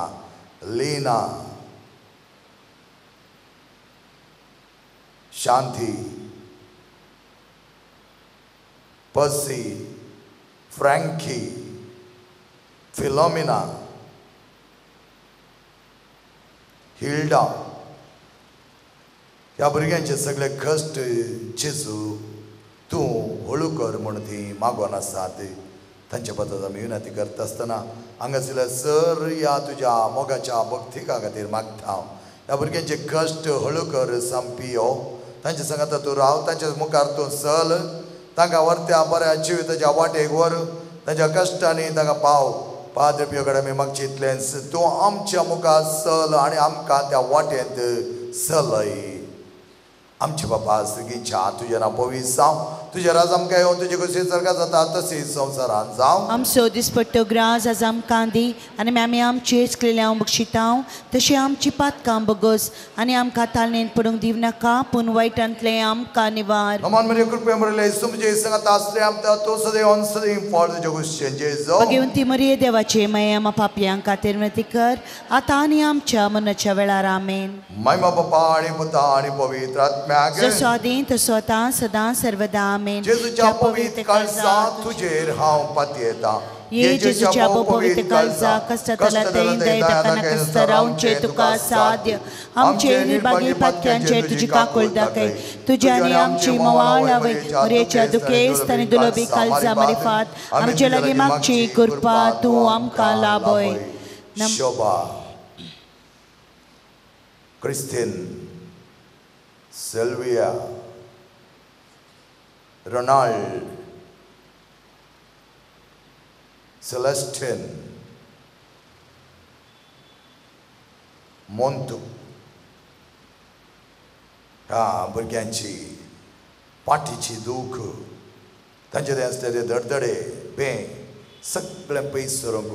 लीना, शांती, पसी, फ्रँकी, फिलोमिना, हिल्डा ह्या भुरग्यांचे सगळे कश्ट जेजू तूं हळू कर म्हूण ती मागोन आसात. तांच्या पद्दत आमी विनंती करता आसतना हांगासरल्या सर ह्या तुज्या मोगाच्या भक्तिका खातीर मागता हांव. ह्या भुरग्यांचे कश्ट हळू कर सामपियो, तांच्या सांगाता तूं राव, तांच्या मुखार तूं चल, तांकां व्हरत्या बऱ्या जिविताच्या वाटेक व्हर, तांच्या कश्टांनी तांकां पाव. पाद्र पियो कडेन आमी मागचे इतलेंच, तूं आमच्या मुखार चल आनी आमकां त्या वाटेंत चलय. आमच्या बापा सर्गीच्या तुजें नांव पवित्र जावं, तुझ्या राज आमकां येवन तुजे कशी सारका जाता तशी संवसारान जावं. आमचो दिसपट्टो ग्रास आज आमकां दी आनी आमी आमची चुकलेल्यांव बक्षितांव तशी आमची पातकां बगस आनी आमकां तालनेन पडूंक दिवं नाका पूण वायटांतलें आमकां निवार. नमान मरिये कृपे भरिल्ले तुमचे संगात आसले आमकां तूं सदैव सदैव फळ तुजे कुशीन जेजू. भगवंती मरिये देवाचे माये आमा पापयां खातीर विनंती कर आतां आनी आमच्या मरणाच्या वेळार. आमेन. महिमा बापा आनी पुता आनी पवित्र आत्म्याक जसो आदीं तसो आतां सदां सर्वदा. आमेन. जेजूच्या पवित्र काळजा तुजेर हांव पातयेतां. ये जेजूच्या पवित्र काळजा कष्टांतल्या रावचें तुका साध्य. आमचे निर्भागी पातक्यांचेर तुजी काकूळ दाखय. तुज्या आनी आमची मवाळ आवय मरियेच्या दुखेस्त आनी दुलोबी काळजा मारिफात आमचे लागीं मागची कृपा तूं आमकां लाभय. शोभा क्रिस्तीन सिल्विया रोनाल्ड सेलेस्टीन मोंतू ह्या भुरग्यांची पाठीची दूख तांचे ते आसले ते धडधडे बें सगळें पयस सरूंक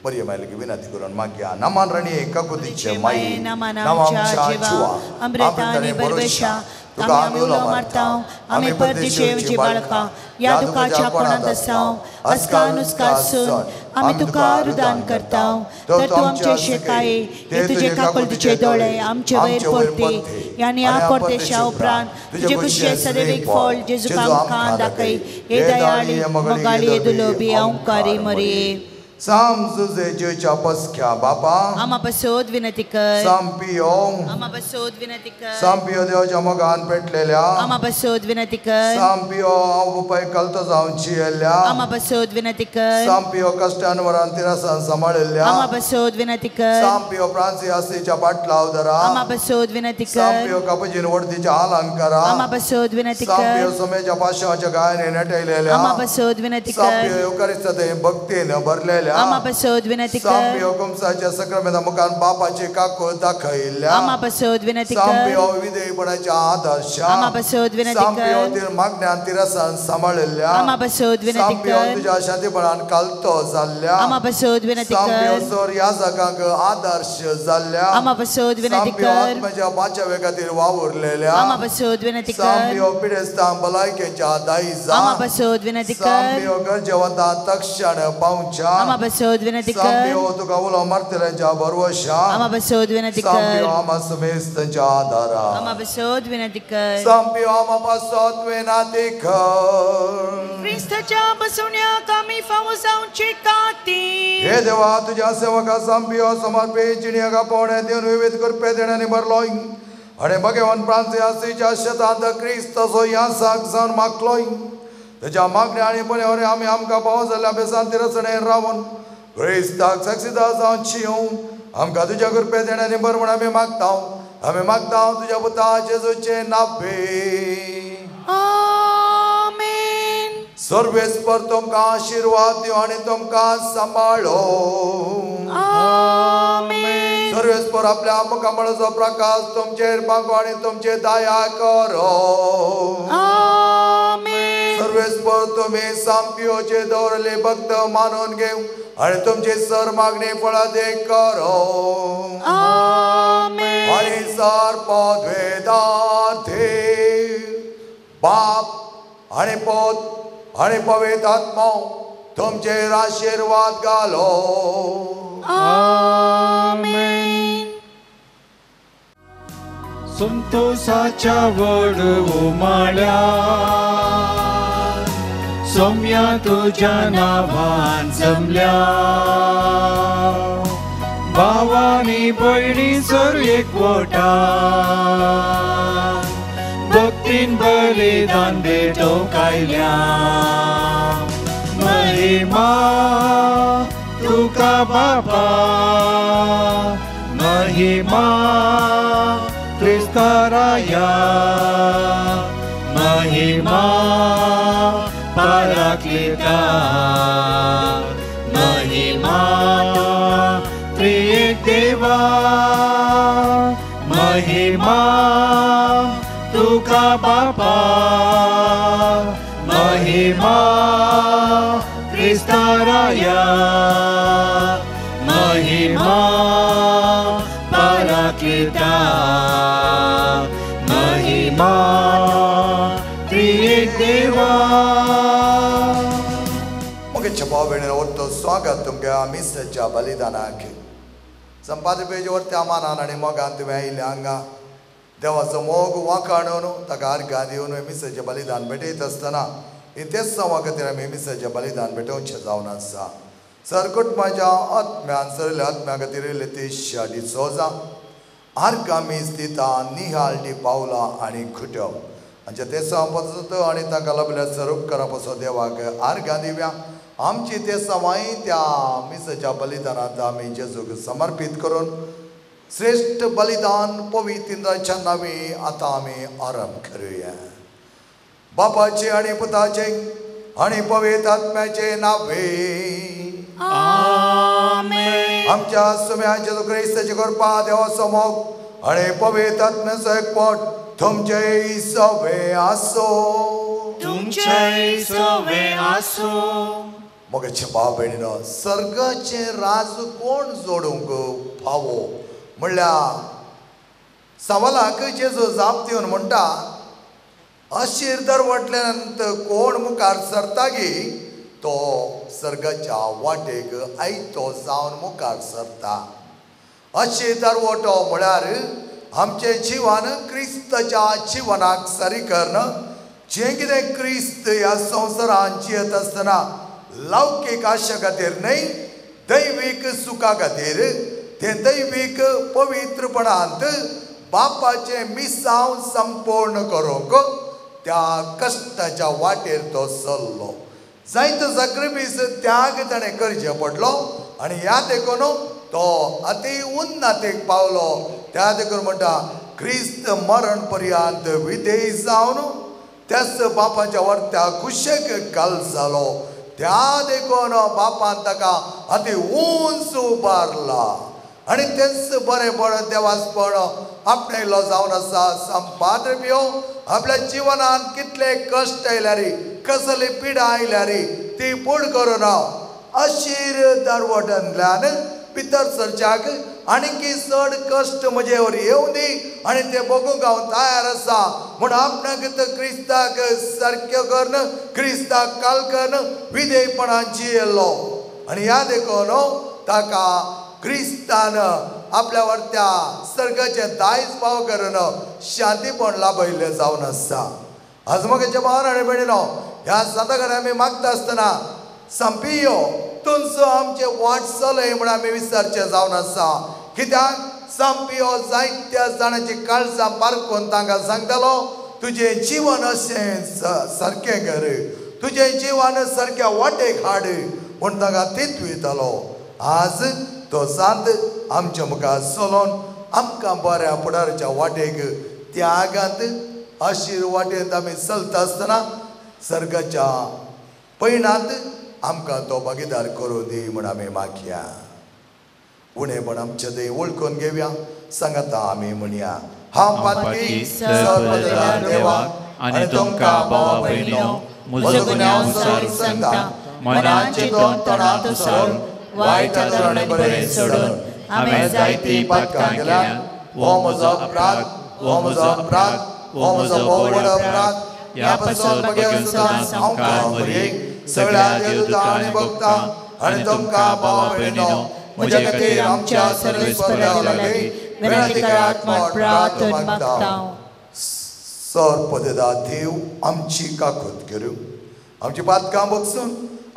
मरिये मायलेक विनंती करून मागया. नमान राणी काकुतीचे माई नमान आमच्या जिवा अमृता आनी भरवशा तुका आमी उलो मारतांव. आमी परदेशी बाळकां ह्या दुखाच्या कोणांत आसाव अस्का नुस्कासून आमी तुका रुदान करतांव. तर तूं आमचे शेकाये हे तुजे काकुळतीचे दोळे आमचे वयर परते आनी ह्या परदेशा उपरांत तुजे कुशे सदैवीक फळ जेजूक आमकां दाखय. हे दयाळी मोगाळी हे दुलोबी ओंकारी मरिये. साम जुजेच्या पसख्या बापा आमा बसोद विनंती कर. साम पियो आमा बसोद विनंती कर. साम पियो देवाच्या मोगान पेटलेल्या आमा बसोद विनंती कर. साम पियो हांव उपाय कलतो जावन जियेल्ल्या आमा बसोद विनंती कर. साम पियो कश्टान वरान तिरसान सांबाळिल्ल्या आमा बसोद विनंती कर. साम पियो फ्रांसी आसीच्या पाटलाव दरा आमा बसोद विनंती कर. साम पियो कापुजीन वडतीच्या अलंकारा आमा बसोद विनंती कर. साम पियो सोमेच्या पाशाच्या गायने नटयलेल्या आमा बसोद विनंती कर. साम पियो युकारिस्तांत भक्तीन भरलेल्या आमा बसोद विनंती कर. साम पियो कुमसाच्या सक्रामेंता मुखार बापाची काकूळ दाखयल्ल्या आमा बसोद विनंती कर. साम पियो विधेयपणाच्या आदर्शा आमा बसोद विनंती कर. साम पियो तिर मागण्यान तिरसान सांबाळिल्ल्या आमा बसोद विनंती कर. साम पियो तुज्या शांतीपणान कालतो जाल्ल्या आमा बसोद विनंती कर. साम पियो सोर याजकांक आदर्श जाल्ल्या आमा बसोद विनंती साम पियो कर. आत्म्याच्या बाचावे खातीर वावुरलेल्या आमा बसोद विनंती कर. साम पियो पिडेस्तांक भलायकेच्या दायजा आमा बसोद विनंती कर. साम पियो गरजेवंतांक तक्षण पावच्या आमा बसोद विनंती कर. साम पियो तुका उलो मारतल्यांच्या भरवशा आमा बसोद विनंती कर. साम पियो आमा समेस्तांच्या आदारा आमा बसोद विनंती कर. साम पियो आमा पासत विनंती कर. क्रिस्ताच्या बसवण्याक आमी फावो जावचे खातीर हे देवा तुझ्या सेवका साम पियो समर्पित जिणेक पावणे दिवन विविध कृपे देण्याने भरलोय आनी भगवान फ्रांसी आसीच्या शेतांत क्रिस्ताचो यासाक जावन मागलोय. ताच्या मागण्या आनी बऱ्या आमी आमकां पावो जाल्ल्या बेसान तिरसणेन रावन क्रिस्ताक साक्षीदार जावन चियूं आमकां तुज्या कृपे देण्याने भर म्हूण आमी मागता. आमी मागता तुज्या पुता जेजूचे नावे. आमेन. सर्वेस्पर तुमकां आशिर्वाद दिवं आनी तुमकां सांबाळो. आमेन. सर्वेस्पर आपल्या मुखामळाचो प्रकाश तुमचेर बागो आनी तुमचे दया करो. आमेन. सर्वेस्पर तुमी साम पियोचे दवरले भक्त मानून घेवं आनी तुमची सर मागणी फळादीक करो. आमेन. आनी सर पदवेदार्थी बाप आनी पोत आनी पवित्र आत्मो तुमचेर आशिर्वाद घालो. आमेन. संतोषाच्या वड उमाळ्या सोम्या तुझ्या नावान जमल्या भावानी भयणी सर एकवटा भक्तीन बलिदान भेटोवंक आयल्या. महिमा तुका बापा महिमा क्रिस्ताराया महिमा पराक्लिता महिमा त्रिएक देवा महिमा तुका बापा महिमा क्रिस्ताराया महिमा पराक्लिता महिमा त्रिएक देवा। मुगेच्या भाव भयणीनो वरतो स्वागत तुमच्या मिसाच्या बलिदानाक। संपादे पेज वरत्या मानान आनी मोगान तुवें आयिल्ल्या हांगा देवाचो मोग वाखाणून ताका अर्घां दिवन मिसाचें बलिदान भेटयत आसतना ही तेच सवा खातीर आमी मिसाचें बलिदान भेटोवचें जावन आसा। सरकुटमाच्या आत्म्यान सरल्या आत्म्या खातीर लेतिशा डिसोजा अर्घां मीस दिता निहाल डी पावला आनी खुट्यो हांच्या तेसां पसत आनी ताका लाभल्या सर पसो देवाक अर्घां दिव्या। आमची ते सवाय त्या मिसाच्या बलिदानांत आमी जेजूक समर्पीत करून श्रेश्ठ बलिदान पवित्र नांवी आतां आमी आरंभ करुया। बापाचे आनी पुताचे आनी पवित्र आत्म्याचे नांवे आमेन। आमच्या सुम्या जेजू क्रिस्ताची कृपा देवाचो मोग आनी पवित्र आत्म्याचो एकवट तुमचे सवे आसो। तुमचे सवे आसो। मोगाचे भाव भयणीनो सर्गाचें राज कोण जोडूंक फावो म्हणल्यार सवालाक जेजू जाप दिवन म्हणटा अशीर दरवटल्यान कोण मुखार सरता गी तो सर्गाच्या वाटेक आयतो जावन मुखार सरता। अशीर दरवटो म्हळ्यार आमचें जिवन क्रिस्ताच्या जिवनाक सरी करून जें कितें क्रिस्त ह्या संवसारान जियेत आसतना लौकीक आशा खातीर न्हय दैवीक सुखा खातीर तें दैवीक पवित्रपणांत बापाचें मिसांव संपूर्ण करूंक त्या कश्टाच्या वाटेर तो चल्लो। जायतो साक्रिफीस त्याग ताणें करचें पडलो आनी ह्या देखून तो अती उन्नतीक पावलो। त्या देखून म्हणटा क्रिस्त मरण पर्यंत विधेय जावन त्याच बापाच्या वरत्या कुशेक घाल जालो। त्या देखून बापान ताका अती उंच उबारला आनी तेंच बरेंपण देवासपण आपणायलो जावन आसा। संपादे पियो आपल्या जिवनान कितले कश्ट आयल्यार कसली पिडा आयल्यार ती पूण करून अशीर दरवटांतल्यान भितर सरच्याक आनीकी चड कश्ट म्हजेवर येवं दी आनी ते बगूंक हांव तयार आसा म्हूण आपणाक क्रिस्ताक सारक्यो करून क्रिस्ताक काल करून विधेयपणान जियेलो आनी ह्या देखून ताका क्रिस्तान आपल्या वरत्या सर्गाचें दायज पाव करून शांतीपण लाभयल्लें जावन आसा। आज म्हज्या भावान आनी भयणीनो ह्या सांता कडेन आमी मागता आसतना संपियो तुमचो आमचें वाट चलय म्हूण आमी विसरचें जावन आसा। कित्याक संपियो जायत्या जाणांची काळजां पारखून तांकां सांगतालो तुजें जिवन अशें सारकें कर तुजें जिवन सारक्या वाटेक हाड म्हूण तांकां तितवितालो। आज तो सांत आमच्या मुखार चलोवन आमकां बऱ्या फुडाराच्या वाटेक त्यागांत अशीर वाटेंत आमी चलता आसतना सर्गाच्या पयणांत आमकां तो भागीदार करूं दी म्हूण आमी मागया। उणेपण आमचें थंय वळखून घेवया सांगाता आमी म्हणया हांव पातकी सर्वपदार देवाक आनी तुमकां भावा भयणीनो म्हजो गुन्यांव सारून सांगता मनान चिंतून तोंडांत सारून वायट आचरण बरें सोडून हांवें जायतीं पातकां केल्यांत। हो म्हजो अपराध हो म्हजो अपराध हो म्हजो भोव व्हड अपराध। ह्या पासून म्हगे सदांच सामकार मरयेक सगळ्या देवदूतां आनी भक्तां आनी तुमकां भावा भयणीनो म्हज्या खातीर आमच्या सर्वेस्परा लागीं विनंती करात म्हूण प्रार्थना मागता। सर पदेदा देव आमची काकूत करूं आमची पातकां बगसून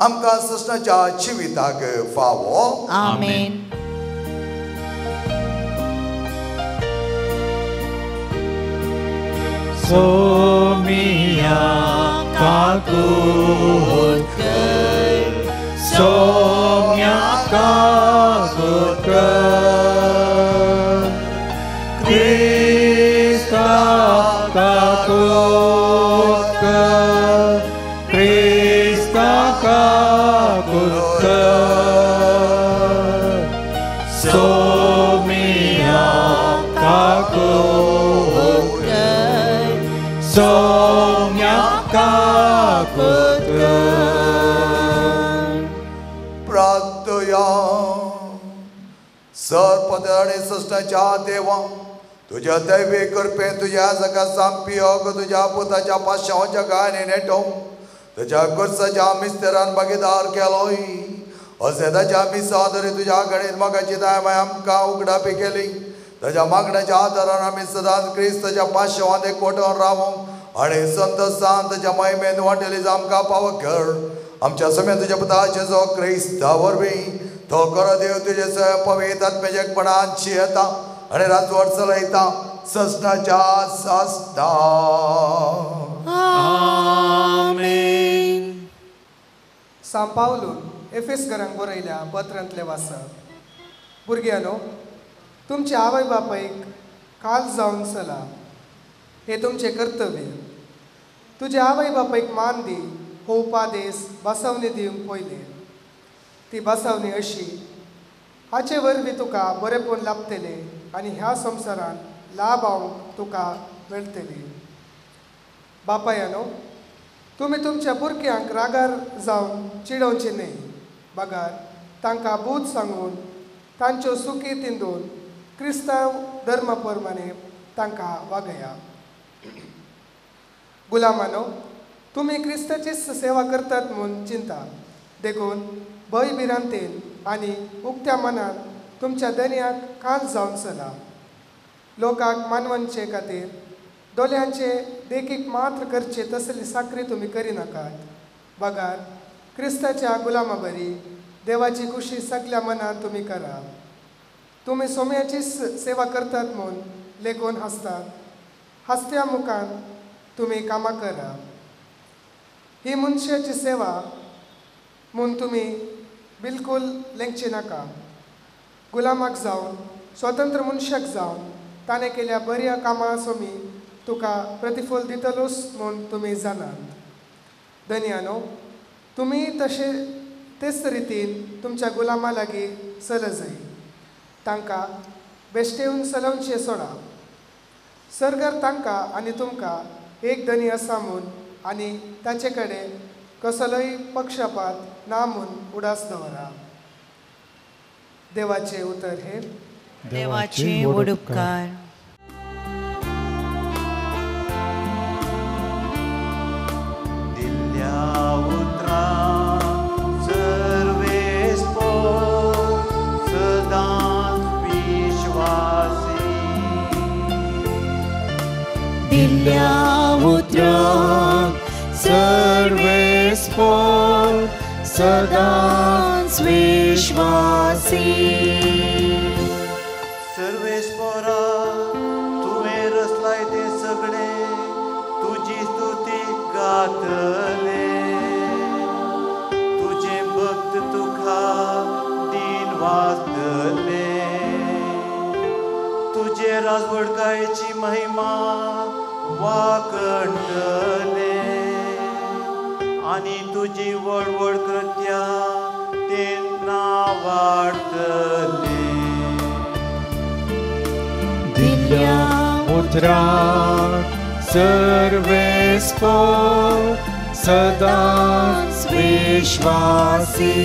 आमकां सृष्णाच्या जिविताक फावो। आमेन। सोमिया काकूत कर सोम्या काकूत कर क्रिस्ता काकूत कर क्रिस्ता काकूत कर सोमिया काकूत कर सोम्या काकूत फाकूत कर. प्रार्थया सरपद आनी सृष्टाच्या देवा तुज्या दैवी कृपेन तुज्या जगा सामपी योग तुज्या पुताच्या पाशांच्या गायने नेटो तुज्या कुर्साच्या मिस्तेरान भागीदार केलोय अशें ताच्या मिसा तरी तुज्या गणीत मोगाची दाय आमकां उगडापी केली. ताच्या मागण्याच्या आदारान आमी सदांच क्रिस्ताच्या पाशांवांत एकवटून रावूंक आनी संतोशान ताच्या महिमेन वांटेली आमकां पावो कर. आमच्या समेत तुज्या पुता जेजू क्रिस्ता वरवीं तो खरो देव तुजे स्वयं पवित्र आत्म्याच्या एकपणान शियता आनी राजवट चलयता ससनाच्या ससना. आमेन. सांव पावलून एफेसकरांक बरयल्या पत्रांतलें वाचप. भुरग्यांनो, तुमच्या आवय बापायक काल जावन चला, हें तुमचें कर्तव्य. तुज्या आवय बापायक मान दी हो उपादेस बसवणी दिवंक पयलें. ती बसवणी अशी, हाचे वरवीं तुका बरेपण लाभतलें आनी ह्या संवसारांत लाभ हांव तुका मेळटली. बापायानो, तुमी तुमच्या भुरग्यांक रागार जावन चिडोवचें न्हय, बगर तांकां बूद सांगून तांच्यो सुखी तिंदून क्रिस्तांव धर्मा प्रमाणे तांकां वागया. गुलामानो, तुमी क्रिस्ताचीच सेवा करतात म्हूण चिंता, देखून भंय भिरांतेन आनी उक्त्या मनान तुमच्या दर्याक काल जावन चला. लोकांक मानवचे खातीर दोळ्यांचे देखीक मात्र करचे तसली साकरी तुमी करिनाकात, बगर क्रिस्ताच्या गुलामा बरी देवाची खुशी सगल्या मनान तुमी करा. तुमी सोम्याचीच सेवा करतात म्हूण लेखून हांसतात, हांसत्या मुखान तुमी कामां करा. ही मनशाची सेवा म्हूण तुमी बिलकूल लेखचे नाका. गुलामाक जावन स्वतंत्र मनशाक जावन ताणें केल्या बऱ्या कामां सोमी तुका प्रतिफल दितलोच म्हूण तुमी जाणात. धनयानो, तुमी तशें तेच रितीन तुमच्या गुलामा लागीं चल जाय, तांकां बेश्टेवन चलोवचें सोडा. सरगर तांकां आनी तुमकां एक धनी आसा म्हूण आनी ताचे कडेन कसलोय पक्षपात ना म्हूण उडास दवरा. देवाचें उतर हे देवाचे व्हड उपकार. दिल्ल्या उतरां सर्वेस्पोर सदांच विश्वासी. दिल्ल्या उतरां सर्वेस्पोर सदांच विश्वासी. सर्वेस्पोरा तुवें रचलाय तें सगळें तुजी स्तुती गातले. तुजें भक्त तुका दिन वाचतले. तुजे राजवडकायेची महिमा वाकणटले आनी तुजी व्हड व्हड कृत्यां तेन्ना वाडटले. दिल्ल्या उतराक सर्वेस्पोर सदांच विश्वासी.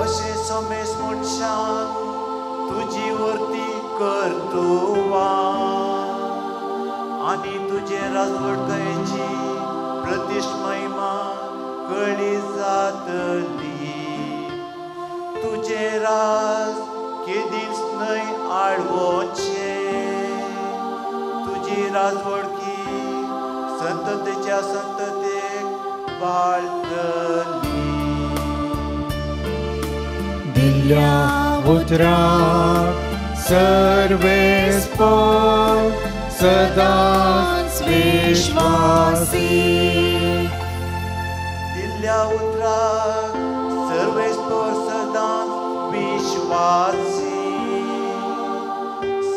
अशें समेस मनशान तुजी वर्ती कर्तुवां आनी तुजे राजवडकायेची प्रतिश्ठ महिमा कळी जातली. तुजें राज केदींच न्हय आडवचें. तुजी राजवडकी संततेच्या संततेक बाळटली. दिल्ल्या उतराक सर्वेस्पोर सदांच विश्वासी. दिल्ल्या उतराक सर्वेस्पोर सदांच विश्वासी.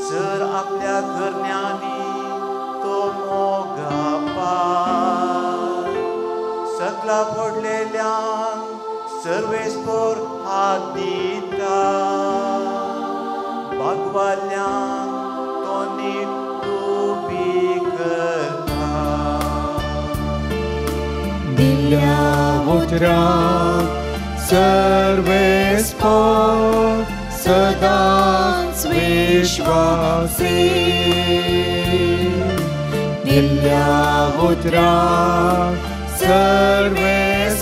सर आपल्या घरण्यांनी तो मोगा पार सगळा पडलेल्यांक सर्वेस्पोर हात दिता. बागवाल्यांक तो नीट उबी करता. दिल्या उतराक सर्वेस्पर सदांच विश्वासी दिल्या उतराक सर्वेस्पर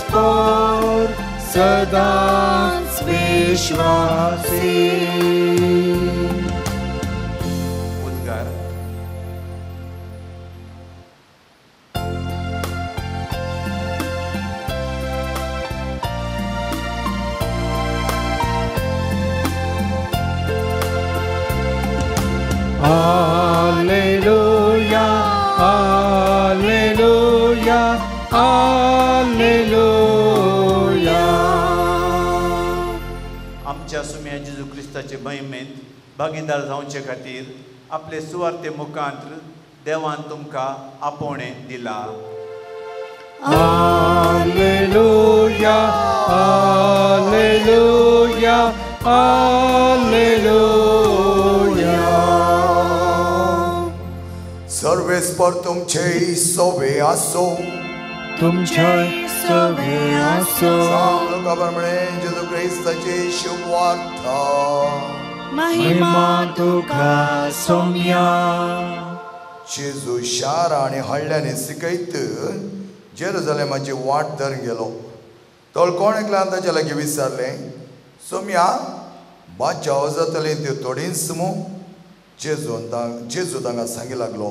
सदांच विश्वासी. उद्गार. Alleluia, Alleluia, Alleluia. आमच्या सुम्या जेजू क्रिस्ताचे महिमेंत भागीदार जावचे खातीर आपले सुवार्ते मुखांत्र देवान तुमकां आपोवणें दिलां. Alleluia, Alleluia, Alleluia. सर्वेस्पर तुमचे सोबे आसो तुमचे सोबे आसो. लोका जेजू क्रिस्ताची शुभवार्ता. महिमा तुका सोम्या. जेजू शारां आनी हळ्ळ्यांनी शिकयत जेरुजलेमाची वाट धरून गेलो. तो कोण एकल्यान ताच्या लागीं विचारलें, सोम्या बाच्या जातली त्यो थोडींच मू. जेजू तांकां सांगी लागलो,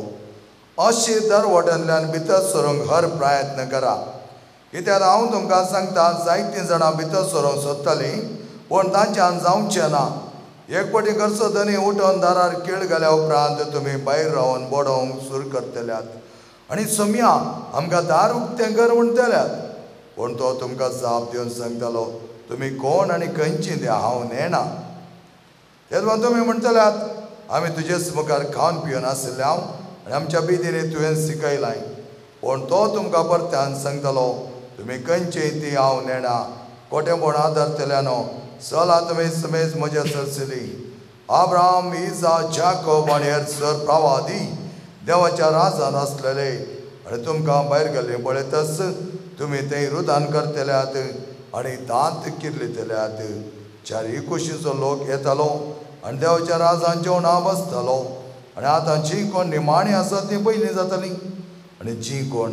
अशें दरवट्यांतल्यान भितर सरूंक हर प्रयत्न करा, कित्याक हांव तुमकां सांगता जायतीं जाणां भितर सरूंक सोदतालीं पूण तांच्यान जावचें ना. एक फावटी घरचो धनी उठोवन दारार केळ घाल्या उपरांत तुमी भायर रावन बडोवंक सुरू करतल्यात आनी सोम्या आमकां दार उक्तें कर म्हणटल्यात. पूण तो तुमकां जाप दिवन सांगतालो, तुमी कोण आनी खंयची तें हांव नेणा. तेन्ना तुमी म्हणटल्यात, आमी तुजेच मुखार खावन पिवन आशिल्ले हांव आनी आमच्या बिदींनी तुवें शिकयलाय. पूण तो तुमकां परत्यान सांगतलो, तुमी खंयची ती हांव नेणा. कोटेपण आदारतल्यानो चला तुमी समेज म्हज्या सरसली. आब्राम, इजा, जाकोब आनी हेर सर प्रवादी देवाच्या राजान आसलेले आनी तुमकां भायर गेल्ले पळयतच तुमी थंय रुदान करतल्यात आनी दांत किर्लितल्यात. चारय कुशीचो लोक येतालो आनी देवाच्या राजान जेवणा बसतालो. आनी आतां जीं कोण निमाणी आसा तीं पयलीं जातालीं आनी जीं कोण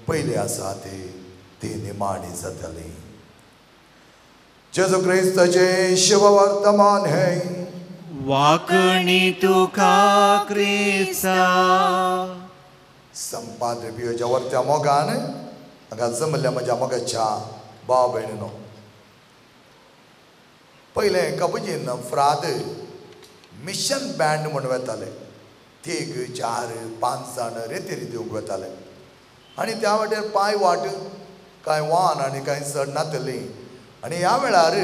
पयलीं आसा ती निमाणी जातालीं. जेजू क्रिस्ताचें शुभवर्तमान हें. वाकणी तुका क्रिस्ता. संपाद्र पियोच्या वरत्या मोगान हांगा जमल्या म्हज्या मोगाच्या भाव भयणीनो, पयलें कबुजीन फ्राद मिशन बँड म्हूण वेताले. तीग चार पांच जाण रेतीर दिवंक वेताले आनी त्या वाटेर पांय वाट कांय वान आनी कांय चड नातली. आनी ह्या वेळार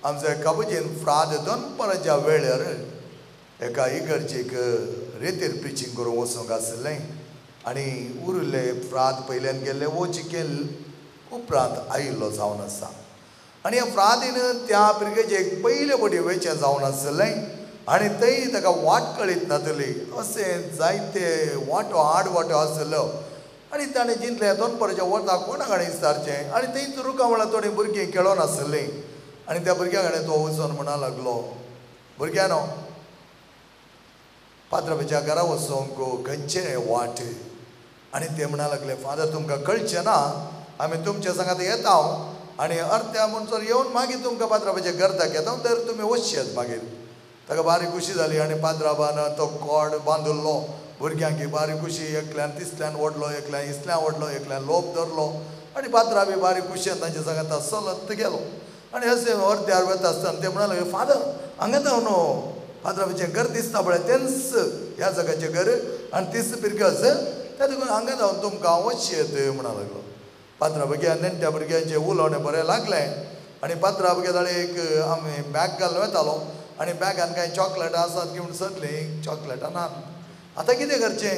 आमचे कबुजीन फ्राद दनपाराच्या वेळार एका इगर्जेक रेतीर प्रिचींग करूंक वचूंक आशिल्लें आनी उरिल्ले फ्राद पयल्यान गेल्ले वचकेल उपरांत आयिल्लो जावन आसा. आनी ह्या फ्रादीन त्या पिरगेजेक पयले फावटी वेचें जावन आशिल्लें आनी थंय ताका वाट कळीत नातली. अशें जायते वांटो आड वांटो आशिल्लो आनी ताणें जिंतलें दनपाराच्या वता कोणा कडेन विचारचें. आनी थंयच रुखा म्हळ्यार थोडीं भुरगीं खेळोन आशिल्लीं आनी त्या भुरग्यां कडेन तो वचून म्हणा लागलो, भुरग्यांनो पात्राबाच्या घरा वचूंक खंयचें वाट. आनी ते म्हणा लागले, फादर तुमकां कळचें ना, आमी तुमच्या सांगात येता आनी अर्द्या म्हणसर येवन मागीर तुमकां पात्राबाचें घर दाखयता तर तुमी वचशेत मागीर. ताका बारीक खुशी जाली आनी पात्राबान तो कोड बांदिल्लो. भुरग्यांक बारीक खुशी, एकल्यान तिसल्यान ओडलो, एकल्यान इसल्यान ओडलो, एकल्यान लोप धरलो आनी पात्रा बी बारीक खुशयेन तांच्या सांगाता चलत गेलो. आनी अशें अर्द्यार वता आसतना ते म्हणाले, फादर हांगा न्हू पात्राबाचें घर दिसता पळय तेंच ह्या जगाचें घर आनी तीच पिरगज, त्या देखून हांगा जावन तुमकां वचयेत म्हणा लागलो. पात्रा भुरग्यां नेणट्या भुरग्यांचें उलोवणें बरें लागलें आनी पात्रा भुरग्या जाणें एक आमी बॅग घालून वेतालो आनी बॅगान कांय चॉकलेटां आसात की म्हूण सगलीं चॉकलेटां नात. आतां कितें करचें,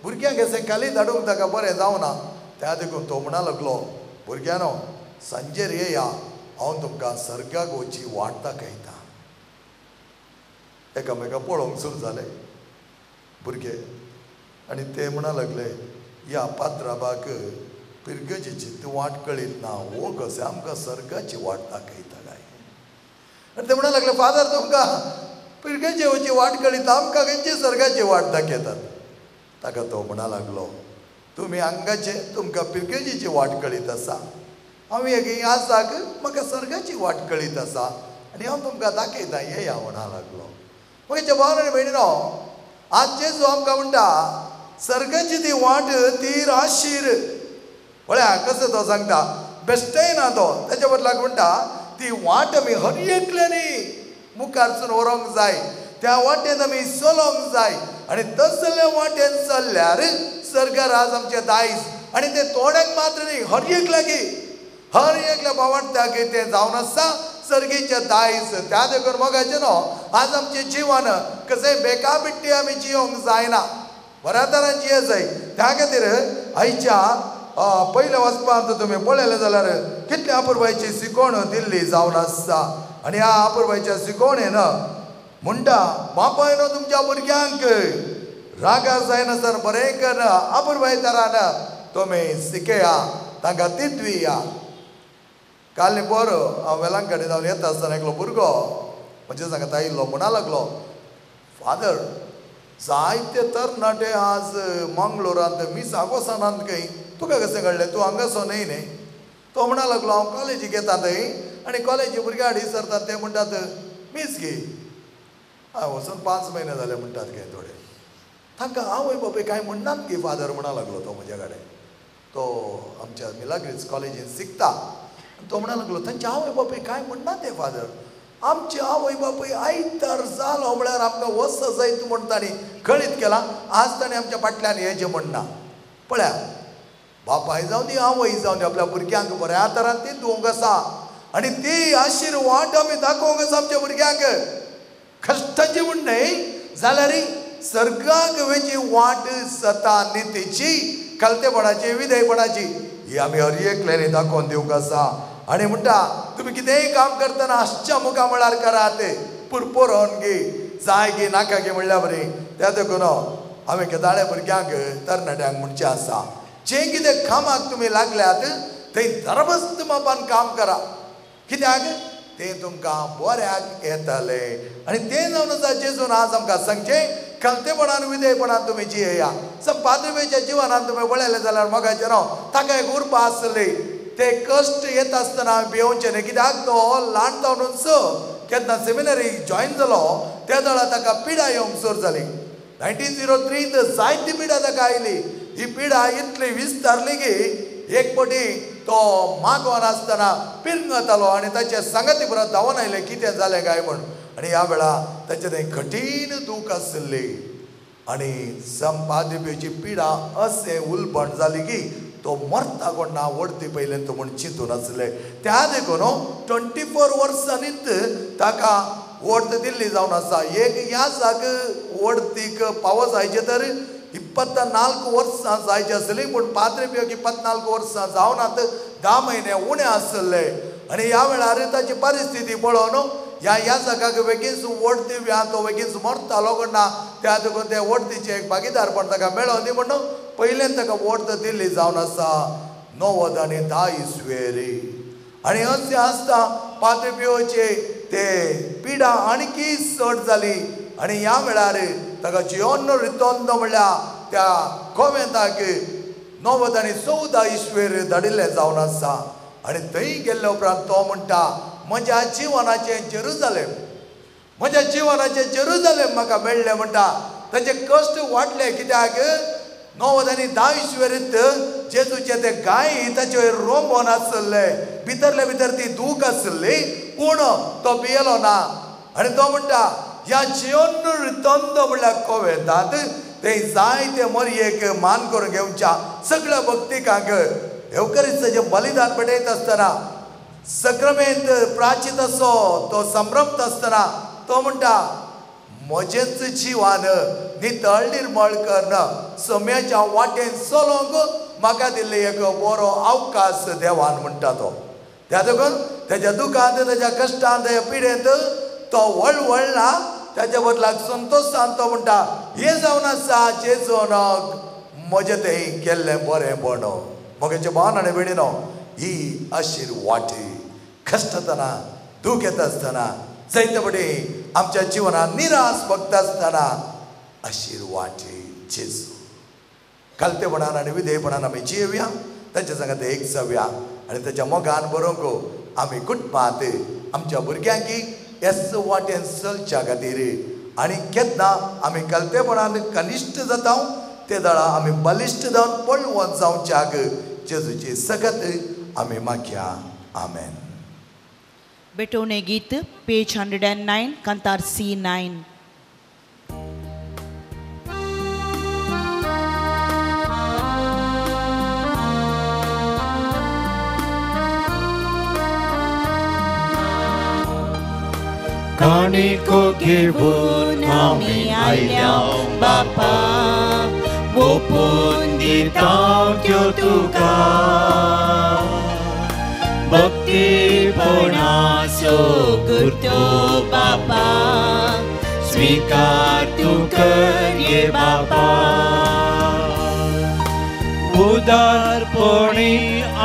भुरग्यांक अशें खाली धाडूंक ताका बरें जावना. त्या देखून तो म्हणा लागलो, भुरग्यांनो सांजेर येया, हांव तुमकां सर्गाक वची वाट दाखयता. एकामेका पळोवंक सुरू जाले भुरगे आनी ते म्हणा लागले, ह्या पात्राबाक पिरगजेची ती वाट कळीत ना, हो कशें आमकां सर्गाची वाट दाखयता काय? आनी ते म्हणूंक लागले, फादर तुमकां पिरगजेची वाट कळीत, आमकां खंयची सर्गाची वाट दाखयतात? ताका तो म्हणा लागलो, तुमी हांगाचे, तुमकां पिरगजेची वाट कळीत आसा, हांव एक आसाक म्हाका सर्गाची वाट कळीत आसा आनी हांव तुमकां दाखयता, येया म्हणा लागलो. म्हज्या भाव आनी भयणीनो, आज जेजू आमकां म्हणटा सर्गाची ती वाट ती राशीर. पळया कसो तो सांगता, बेश्टय ना तो, ताच्या बदलाक म्हणटा ती वाट आमी हर एकल्यानी मुखारसून व्हरूंक जाय, त्या वाटेन आमी चलोवंक जाय आनी तसले वाटेन चल्ल्यार सर्गार आज आमचें दायज. आनी ते थोड्यांक मात्र न्ही, हर एकल्याकी, हर एकल्या भावार्थ्याक तें जावन आसा सर्गीचें दायज. त्या देखून मोगाचें न्हू आज आमचें जिवन कशें बेकाबिट्टी आमी जियोंक जायना, बऱ्या तरान जिये जाय. त्या खातीर आयच्या पयल्या वचपांत तुमी पळयलें जाल्यार कितल्या अपुरबायची शिकवण दिल्ली जावन आसा. आनी ह्या अपुरबायच्या शिकवणेन म्हणटा, बापायनो तुमच्या भुरग्यांक रागार जायनासतना बरें कर अपुरबाय तरान तुमी शिकया, तांकां तितविया. काल पोर हांव वेलांकडी जावन येता आसतना एकलो भुरगो म्हजे सांगता आयिल्लो, म्हणा लागलो, फादर जायते तरणाटे आज मंगलोरांत मिसाक वचनात खंय, तुका कशें कळ्ळें, तूं हांगासो न्हय न्ही? तो म्हणा लागलो, हांव कॉलेजीक येता थंय आनी कॉलेजी भुरगे हाडी सरतात, ते म्हणटात मीस घे, हांव वचून 5 म्हयने जाले म्हणटात खंय थोडे, तांकां आवय बापूय कांय म्हणनात की फादर म्हणा लागलो तो म्हज्या कडेन. तो आमच्या मिलाग्रीस कॉलेजीन शिकता. तो म्हणा लागलो, तांचे आवय बापूय कांय म्हणनात ते फादर, आमचे आवय बापूय आयतार जालो म्हळ्यार आमकां वस जायत म्हूण तांणी कळीत केलां, आज ताणें आमच्या फाटल्यान हेजें म्हणना. पळया, बापाय जावं दी आवय जावं दी आपल्या भुरग्यांक बऱ्या तरान ती दिवंक आसा आनी ती आशिर्वाद आमी दाखोवंक आसा आमच्या भुरग्यांक. कश्टाची म्हूण न्हय जाल्यार सर्गाक वेची वाट सता नितीची, कलतेपणाची, विधेयपणाची, ही आमी हर एकल्यानी दाखोवन दिवंक आसा. आनी म्हणटा तुमी कितेंय काम करतना आसच्या मुखा म्हळ्यार करात, पुरपुरोन गी जाय गी नाका गी म्हणल्या बरी. त्या देखून हांवें केदाळे भुरग्यांक तरणाट्यांक म्हणचें आसा, जें कितें कामाक तुमी लागल्यात थंय धर्मस्त मापान काम करा, कित्याक तें तुमकां बऱ्याक येतलें. आनी तें जावन आसा जेजून आज आमकां सांगचें, खलतेपणान विधेयपणान तुमी जियेया. पाद्रीच्या जिवनान तुमी पळयलें जाल्यार मोगाचें न्हू ताका एक उर्बा आसली, ते कश्ट येता आसतना भियोवचें न्ही, कित्याक तो ल्हान जावनूच केन्ना सेमिनरी जॉयन जालो त्या वेळार ताका पिडा येवंक सुरू जाली. 1903 जायती पिडा ताका आयली. ही पिडा इतली विस्तारली की एक पटी तो मागोन आसतना पिरंगतालो आनी ताचे सांगाती परत धांवन आयले कितें जालें काय म्हूण. आनी ह्या वेळार ताचें थंय कठीण दूख आसली आनी संपादिपेची पिडा अशें उलबण जाली की तो मरता कोण ना वडती पयलें तो म्हूण चिंतून आसले. त्या देखून 24 वर्सांनीच ताका वोट दिल्ली जावन आसा. एक ह्या जाग वडतीक पावो जायचे तर 24 वर्सां जायची आसली, पूण पाद्रीक 24 वर्सां जावनात, 10 म्हयने उणें आसले. आनी ह्या वेळार ताची परिस्थिती पळोवन ह्या ह्या जागाक बेगीन वोट दिवया, तो बेगीन मरतालो कोण ना, त्या देखून ते वोटतीचें एक भागीदारपण ताका मेळोन दी म्हणून पयल्यान ताका वोट दिल्ली जावन आसा 9 आणि 10 इस्वेरी. आनी अशें आसता पाद्रीचे ते पिडा आणकी चड जाली आनी ह्या वेळार ताका जियोन रितोंदो म्हणल्यार त्या कोवेंताक 9 आणि 14 इस्वेर धाडिल्लें जावन आसा. आनी थंय गेल्ले उपरांत तो म्हणटा, म्हज्या जिवनाचें जेरुजालेम, म्हज्या जिवनाचें जेरुजालेम म्हाका मेळ्ळें म्हणटा. ताचे कश्ट वाडले कित्याक 9 आणि 10 इस्वेरीत जेजूचे ते गाय ताचे रोंबोन आसले, भितरले भितर ती दूख आसली, पूण तो भियेलो ना. आनी तो म्हणटा ह्या जियोन रितोंदो म्हणल्यार कोवेंतांत ते जायते मरयेक मान करून घेवच्या सगळ्या भक्तिकांक एवकरिस्ताचें बलिदान पेटयत आसतना सक्रमेंत प्राचीत असो तो संभ्रमत आसतना तो म्हणटा, म्हजेंच जिवान नितळ निर्मळ करून सम्याच्या वाटेन चलोवंक म्हाका दिल्ले एक बरो अवकाश देवान म्हणटा तो. त्या देखून तेज्या दुखांत, तेज्या कश्टांत, तेज्या पिडेंत तो वळवळना, ताच्या बदलाक संतोशान तो म्हणटा, हें जावन आसा जेजून म्हजें तें केल्लें बरें पण. मोगेचे भावान आनी भयणीनो ही अशीर वाटी कश्टतना दूख येता आसतना जायते फावटी आमच्या जिवनात निराश भोगता आसतना अशीर वाटी जेजू. खालतेपणान आनी विधेयपणान आमी जियेवया, ताच्या सांगात एक जावया आनी ताच्या मोगान बरोवंक आमी कुटुंबांत आमच्या भुरग्यांकी येस वाटेन चलच्या खातीर आनी केन्ना आमी कलतेपणान कनिश्ट जाता ते दळा आमी बलिश्ट जावन पळवन जावच्याक जेजूची सगत आमी मागया. आमेन. बेटोने गीत पेज 109 कंतार C9. काणिको घेवन आमी आयल्या बापा, ओपून दिता त्यो तुका, भक्तीपणाचो करतो बापा, स्वीकार तूं कर ये बापा. उदारपणी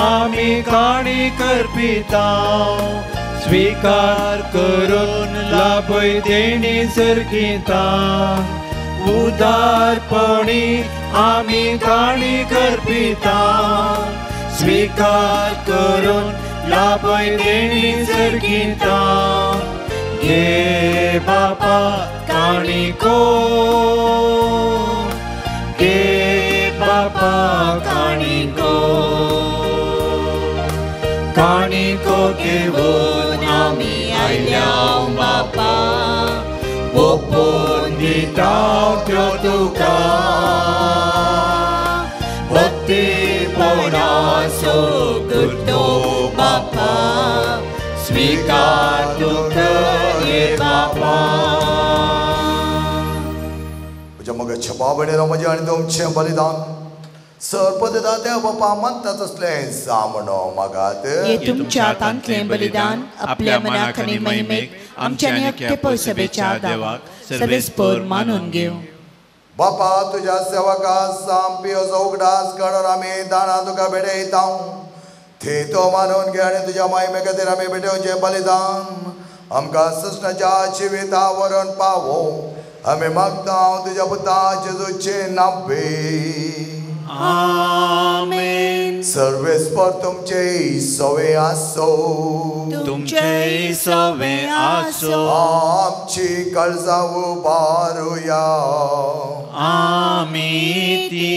आमी काणी करपिता, स्वीकार करून लाभय देणी सरकिता. उदारपणी आमी काणी करपिता, स्वीकार करून लाभय देणी सरकिता. घे बापा काणिको, घे बापा काणिको, काणिको घेवन आमी आयल्या बापा, ओपून दिता त्यो तुका, भक्तीपणाचो करतो बापा, स्वीकार तूं कर ये बापा. म्हज्या मोगाच्या भाव भयणीनो, म्हजें आनी तुमचें बलिदान सरपदा देव बापा मानता तसलें जावं मागात. हे तुमच्या हातांतलें बलिदान आपल्या मनाक आनी महिमेक आमच्या आनी अख्खे पयसभेच्या देवाक सर्वेस्पर मानून घेवं. बापा तुज्या सेवका सामपियोचो उगडास काडून आमी दाणां तुका भेटयता, थंय तो मानून घे आनी तुज्या महिमे खातीर आमी भेटोवचें बलिदान आमकां सृष्णाच्या जिविता व्हरून पावो. आमी मागता तुज्या पुता जेजूचे नांवे. आमेन. सर्वेस्पर तुमचे सवे आसो, तुमचे सवे आसो. आमची काळजां उबारुया, आमी ती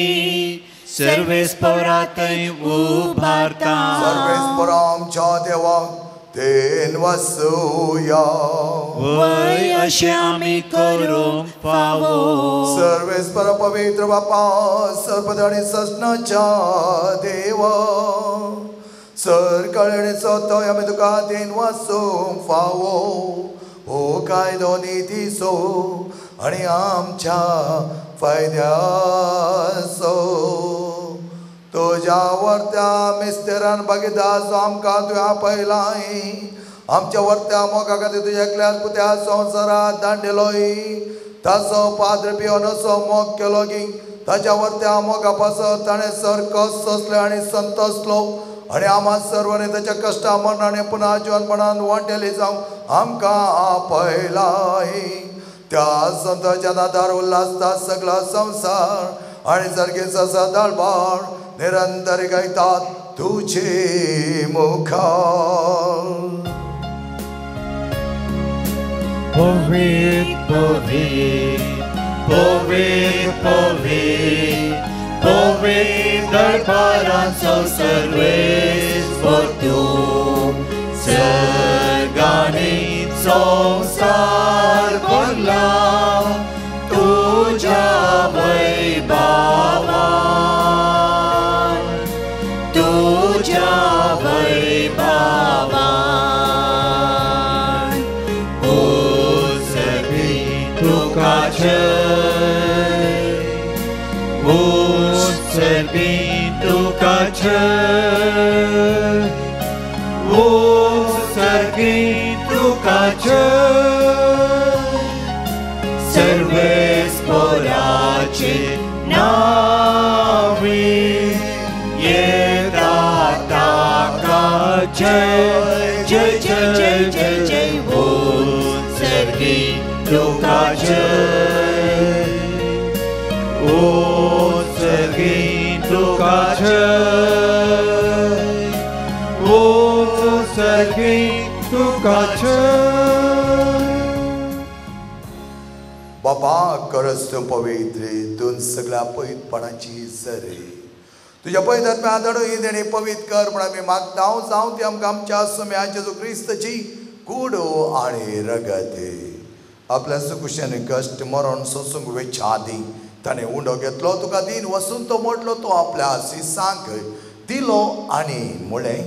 सर्वेस्परांतय उबारता. सर्वेस्पर आमच्या देवाक then वसुया, वय अशें आमी करूंक फावो. सर्वेस्पर पवित्र बापा, सर्पद आनी ससनाच्या देवा, सरकळणेचो तोय आमी तुका then वसूंक फावो. हो कायदो नितीचो आनी आमच्या फायद्याचो. तुज्या वर्त्या मिस्तेरान भागीदार आमकां तुवें आपयलाय, आमच्या वर्त्या मोगा खातीर तुज्या एकल्याच पुत्या संवसारात दांडिलोय. ताचो पाद्र पियोनसो मोग केलो की ताच्या वर्त्या मोगा पासत ताणें सर कश्ट सोंसले आनी संतोसलो आनी आमा सर्वांनी ताच्या कश्टा मरणान पुनः जिवनपणान वांटेली जावंक आमकां आपयलाय. त्या संताच्या नादार उल्हासता सगळो संवसार आनी सारकें सदाळबार निरंतर गायतात तुझे मुखार. पवित्र पवित्र पवित्र पवित्र पवित्र दरबाराचो सर्वेस्पर तूं, सर्गांनी संवसार भरला तुज्या वैभवान, तुज्या वैभवान. उत्सर्गी तुका जय, उत्सर्गी तुका जय, उत्सर्गी तुका जय. सर्वेस्पराचे नावे येता जय जय जय जय जय ओ सर्गी तुका जय ओ सर्गी तुका जय ओ सर्गी तुका जय। बाबा करस तूं पवित्र तूं सगळ्या पवित्रपणाची सरे तुज्या पवित्र आत्म्या धाडून ही देणी पवित्र कर म्हण आमी मागता जावं ती आमकां आमच्या सोम्या जेजू क्रिस्ताची कूड आनी रगत। आपल्या सुकुशान कश्ट मरण सोसूंक वेच्या आदीं ताणें उंडो घेतलो तुका दीन वसून तो मोडलो तो आपल्या शिसांक दिलो आनी म्हळें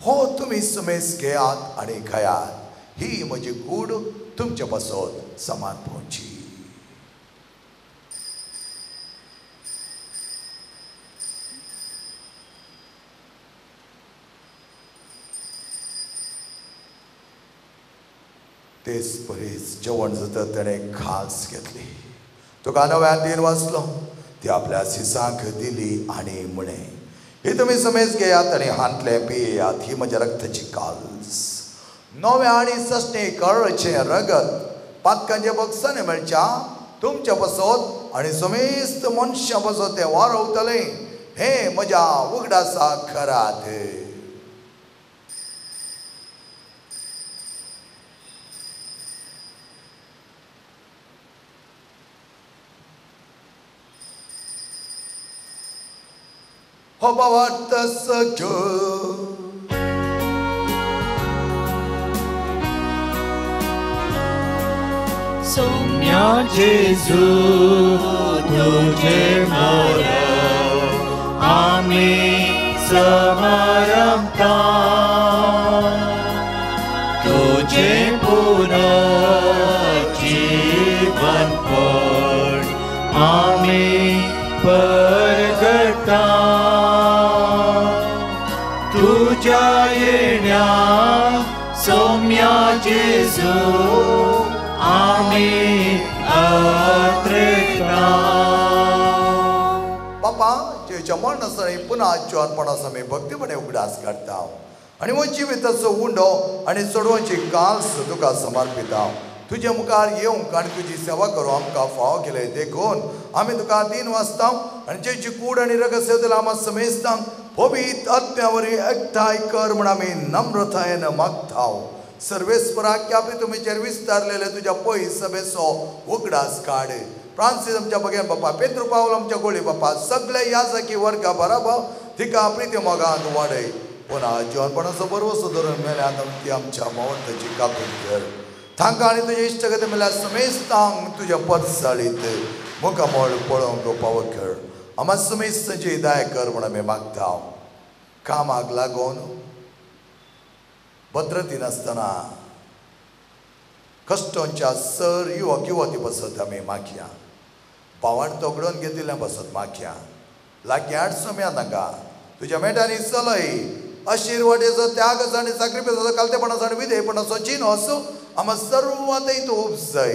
हो तुमी सुमेस घेयात आनी खायात ही म्हजी कूड तुमचे पासत समर्पणची। तेच परीच जेवण जाता ताणें खास घेतली तुका नव्यान दीन वाचलो ती आपल्या शिसांक दिली आनी म्हळें ही तुमी समेज घेयात आनी हांतलें पियेयात ही म्हज्या रक्ताची काल्स नव्या आनी सस्ने कळचें रगत पातकांचे बक्षाने मेळच्या तुमच्या पासत आनी समेस्त मनशां पासत तें वारवतलें हें म्हज्या उगडासा करात। हो भावार्थ सख्यो सौम्या जेजू तुझे मरण आमी समारंभता तुझे पुनर्जीवन पण आमी परगटा तुझ्या येण्या सौम्या जेजू आमी अत्रेता। बापा जेच्या मरणासणी पुन्हा जिवनपणाचो आमी भक्तीपणे उगडास काडटा आनी हो जिविताचो उंडो आनी चडोवची काल्स तुका समर्पिता। तुजे मुखार येवंक आनी तुजी सेवा करूं आमकां फावो केलें देखून आमी तुका दीन वाचता आनी जेची कूड आनी रगत सेवतले आमा समेस्तांक पवित्र आत्म्या वरवीं एकठांय कर म्हण आमी नम्रतायेन मागता। सर्वेस्पराक आपली तुमीचेर विस्तारलेले तुज्या पयस सभेचो उगडास काड। फ्रांसीस आमच्या बगेन बापा पेद्रू पावल आमच्या गोळी बापा सगळे याजकी वर्गा बराबर तिका प्रिती मोगान वाडय पुन्हा जिवनपणाचो बरवसो धरून मेल्यान ती आमच्या मावंताची काकूट कर। तांकां आनी तुजे इश्टगती मेल्यार समेस्तांक तुज्या पदसाळीत मुखामळ पळोवंक पावो कर। आमा समेस्तांची दया कर म्हण आमी मागता। कामाक लागून भद्रती नासतना कश्टांच्या सर युवक युवती बसत आमी मागया पावाड तोगडोवन घेतिल्ल्या बसत मागया लागीं आड सोम्या तांकां तुज्या मेटांनी चलय आशिर्वादेचो त्याग आनी साक्रिफायसाचो कालतेपणाचो आनी विधेयपणाचो चिनो असो आमा सर्वांतय तूं उपजय।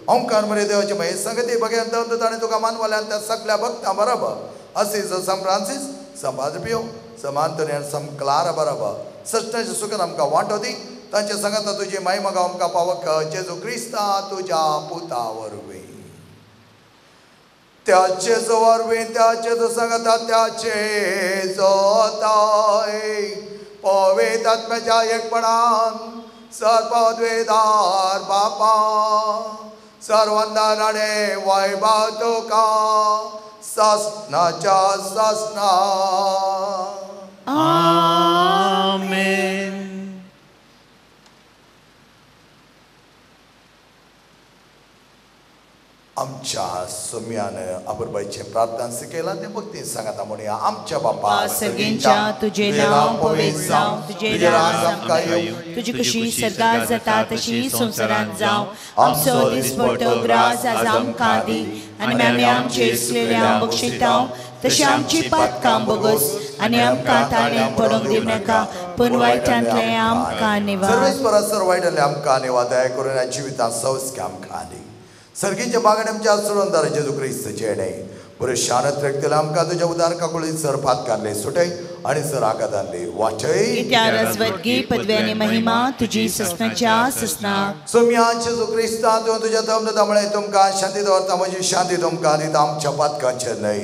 ओंकार मरे देवाचे महेश संगती बघ्यान ताणें तुका मानवल्यान त्या सगल्या भक्तां बराबर असीस सम फ्रांसीस सम पाद्र सम आंतोनी आनी सम क्लारा बराबर सश्टाचे सुखान आमकां वांटो दी तांचे सांगाता तुजी माय मगा आमकां पावक जेजू क्रिस्ता तुज्या पुता वरवीं त्याचे जो वरवीं त्याचे जो सांगाता त्याचे जोताय पवित्र आत्म्याच्या एकपणान सर्वद्वेदार बापा सर्वंदनाने वैभव तुका सासनाच्या सासना। आमेन। आमच्या सोम्यान अपुरबायचें प्रार्थना शिकयलां तें भक्तीन सांगाता म्हणया आमच्या बापा सर्गींच्या तुजें नांव पवित्र जावं तुजें राज आमकां येवं तुजी खुशी सर्गात जाता तशी संवसारांत जावं आमचो दिसपट्टो ग्रास आज आमकां दी आनी आमी आमचे इसलेल्या बक्षितां तशी आमची पातकां बोगस आनी आमकां ताणें पडूंक दिवं नाका पूण वायटांतलें आमकां निवार। सर्वेस्परा सर वायटांतलें आमकां निवार दया करून ह्या जिवितांत सवस्की आमकां दी। सर्गीच्या बागान आमच्या सुरंदार जेजू क्रिस्त जेणे बरें शानत रखतले आमकां तुज्या उदार काकुळी सर पातकांतले सुटय आनी सरागादांली वाचय. कित्या राजवटगी पदवी आनी महिमा तुजी ससनाच्या ससनाक. सोम्या जेजू क्रिस्ता तुवें तुज्या दमदता म्हळें तुमकां शांती दवरता, म्हजी शांती तुमकां दिता, आमच्या पातकांचेर न्हय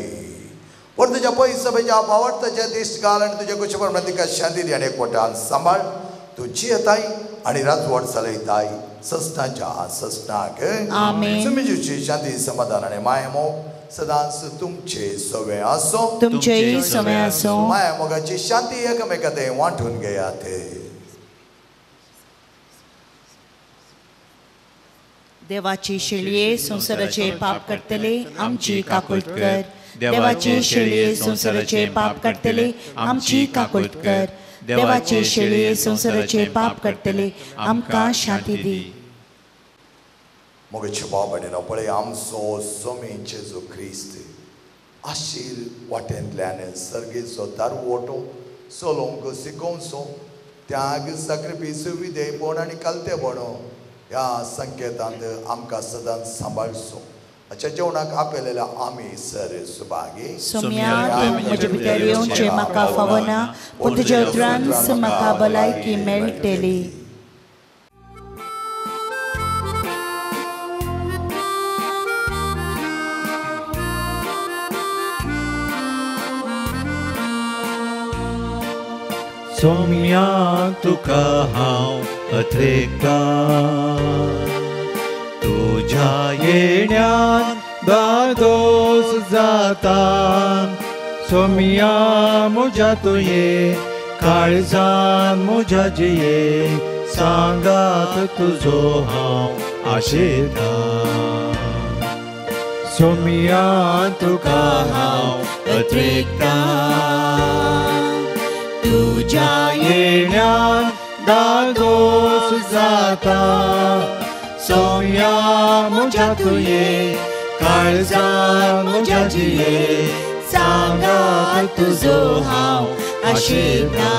पूण तुज्या पयसभेच्या पावडताचे दिश्ट घाल आनी तुज्या कुशी प्रमाण तिका शांती दी आनी एकवटान सांबाळ. तूं जियेताय आनी राजवट चलयताय ससनाच्या ससनाक. आमेन. सुमीजीची शांती समाधान आनी माया मोग सदांच तुमचे सवे आसो. तुमचेय सवे आसो. माया मोगाची शांती एकामेका ते वांटून घेयात. देवाची शेळये संवसाराचे पाप करतले आमची काकुळट कर. देवाची शेळये संवसाराचे पाप करतले आमची काकुळट कर. देवाचे शेळये संवसाराचे पाप करतले आमकां शांती दी. मोगाचे बाबा पळय आमचो सोमी जेजू क्रिस्त आशीर वाटेंतल्यान सर्गेचो दारवटो चलोवंक शिकोवचो त्याग साक्रिफीस विधेयपण आनी कालतेपण ह्या संकेतांत आमकां सदांच सांबाळचो. अशा जेवणाक आपयलेल्या आमी सर सुभागी. सोम्या तूं म्हजे भितर येवचें म्हाका फावना, पूण तुज्या उतरांच म्हाका भलायकी मेळटली. सोम्या तुका हांव अत्रेकता, तुज्या येण्यान दादोस जाता. सोम्या म्हज्या तुये काळजान म्हज्या जिये सांगात तुजो हांव आशेता. सोम्या तुका हांव अत्रेकता, तुज्या येण्यान दादोस जाता. सोम्या म्हज्या तुये काळजान म्हज्या जिये सांगात तुजो हांव आशेता.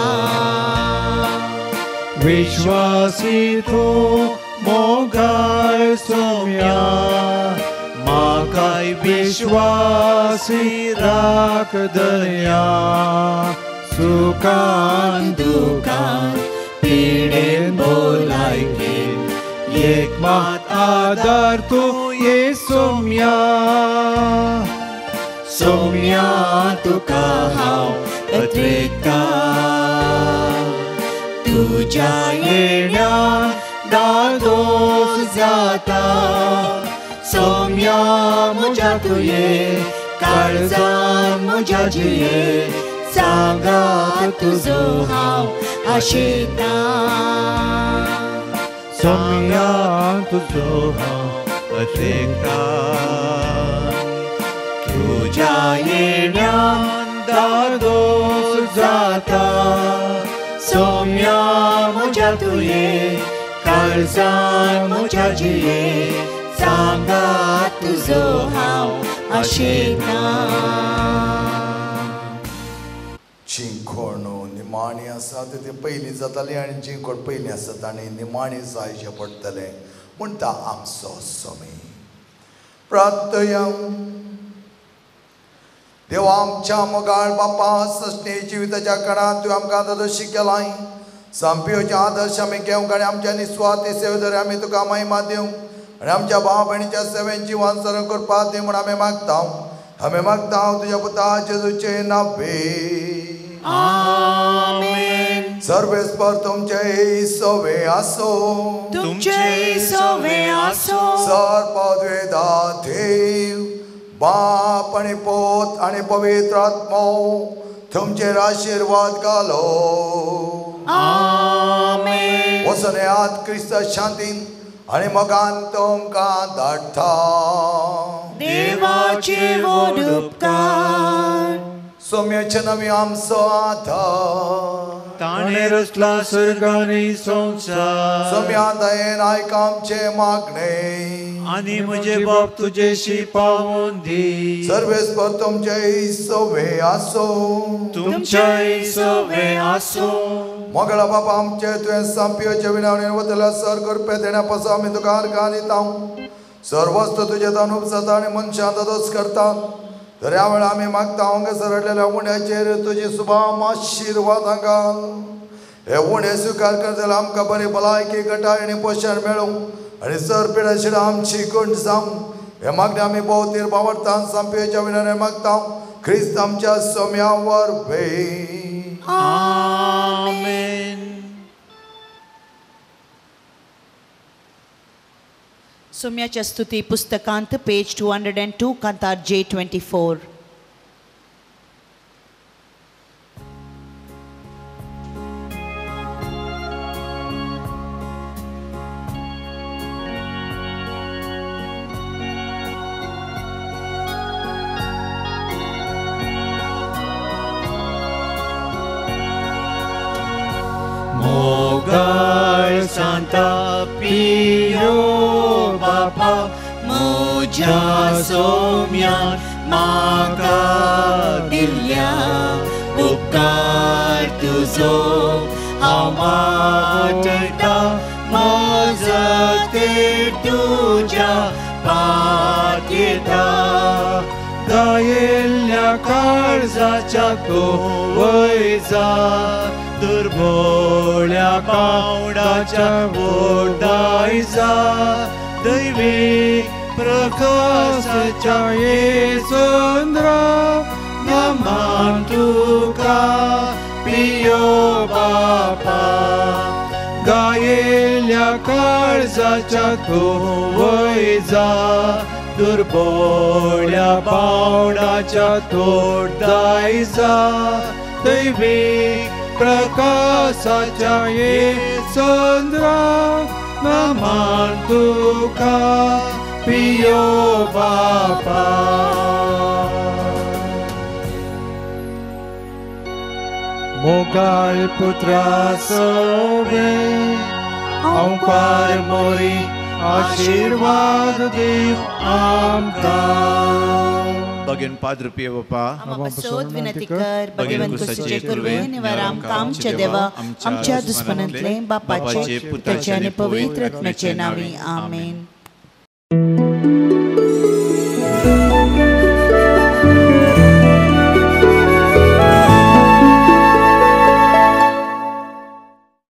विश्वासी तूं मोगाळ सोम्या, म्हाकाय विश्वासी राख दर्या. सुखान दुखान पिडेन भलायकेन एक मात आदार तूं ये सोम्या. सोम्या तुका हांव अत्रेकता, तुज्या येण्यान दादोस जाता. सोम्या म्हज्या तुये काळजान म्हज्या जिये सांगात तुजो हांव आशेता. सोम्या तुजो हांव अत्रेकता, तुज्या येण्यान दादोस जाता. सोम्या म्हज्या तुये काळजान म्हज्या जिये सांगात तुजो हांव आशेता. जी कोण निमाणी आसा ते पयलीं जाताली आनी जी कोण पयलीं आसा ताणें निमाणी जायचें पडटलें म्हणटा आमचो सोमी. प्रार्थया. देवा आमच्या मोगाळ बापा, सस्ने जिविताच्या कणांत तुवें आमकां आदर्श केलाय. सांपियोचे आदर्श आमी घेवंक आनी आमच्या निस्वार्थी सेवेद्वारे आमी तुका महिमा दिवंक आनी आमच्या भाव भयणीच्या सेवेन जिवान सरण करपाक दी म्हूण आमी मागता. आमी मागता तुज्या पुता जेजूचे नावे. आमेन. सर्वेस्पर तुमचे सवे आसो. तुमचे सवे आसो. सर्वद्वेदा देव बाप आनी पोत आनी पवित्र आत्मो तुमचेर आशिर्वाद घालो. आमेन. वचून येयात क्रिस्त शांतीन आनी मोगान तुमकां धाडटा. देवाचे व्हड उपकार. सोम्याचे नवी आमचो आधार. ताणें रचला स्वर्ग आनी संवसार. सोम्या दयेन आयक आमचें मागणें आनी म्हजे बाप तुजेशी पावोवन दी. सर्वेस्पर तुमचे सवे आसो. तुमचेय सवे आसो. मोगळा बापा आमचे तुवें सांपियोचे विनावणेन वतल्या सर करपे देण्या पासून आमी तुका अर्गां दिता. सर्वस्त तुजे तान उपसता आनी मनशां दादोस करता. तर ह्या वेळार आमी मागता हांगासर हाडलेल्या उण्याचेर तुजी सुभाम आशिर्वाद घाल. हे उणे स्विकार करतले आमकां बरी भलायकी गटाय आनी पोशण मेळूं आनी सर पिडाशिल्ल्या आमची गुण जावं. हे मागणे आमी भोवतीर बावडतान सांपेच्या विनय मागता ख्रिस्त आमच्या सोम्या वरवीं. आमेन. सोम्याच्या स्तुती पुस्तकांत पेज 202 कांतार J24. मोगाळ सांता पियो बापा म्हज्या सोम्यान म्हाका दिल्या उपकार तुजो हांव मागता मजतीर तुज्या पातयेता. गायिल्ल्या काळजाच्या कोवयजा दुर्बोळ्या पावडाच्या ओडायजा दैवी प्रकाशाच्या येसंद्रा नमान तुका पियो बापा. गायिल्ल्या काळजाच्या कोवयजा दुर्बोळ्या पावडाच्या तोडायजा दैवी प्रकाशाच्या येसंद्रा नमान तुका पियो बापा. मोगाळ पुत्रा सोवे ओंकार मोरी आशीर्वाद देव आमकां. बगेन पाद्र पियो बापा आमकां विनंती कर भगवंत कुसाचे कुर्वे निवार आमकां आमच्या देवा आमच्या दुस्मनांतले बापाचे पुताचे आनी पवित्र आत्म्याचे नांवी आमेन.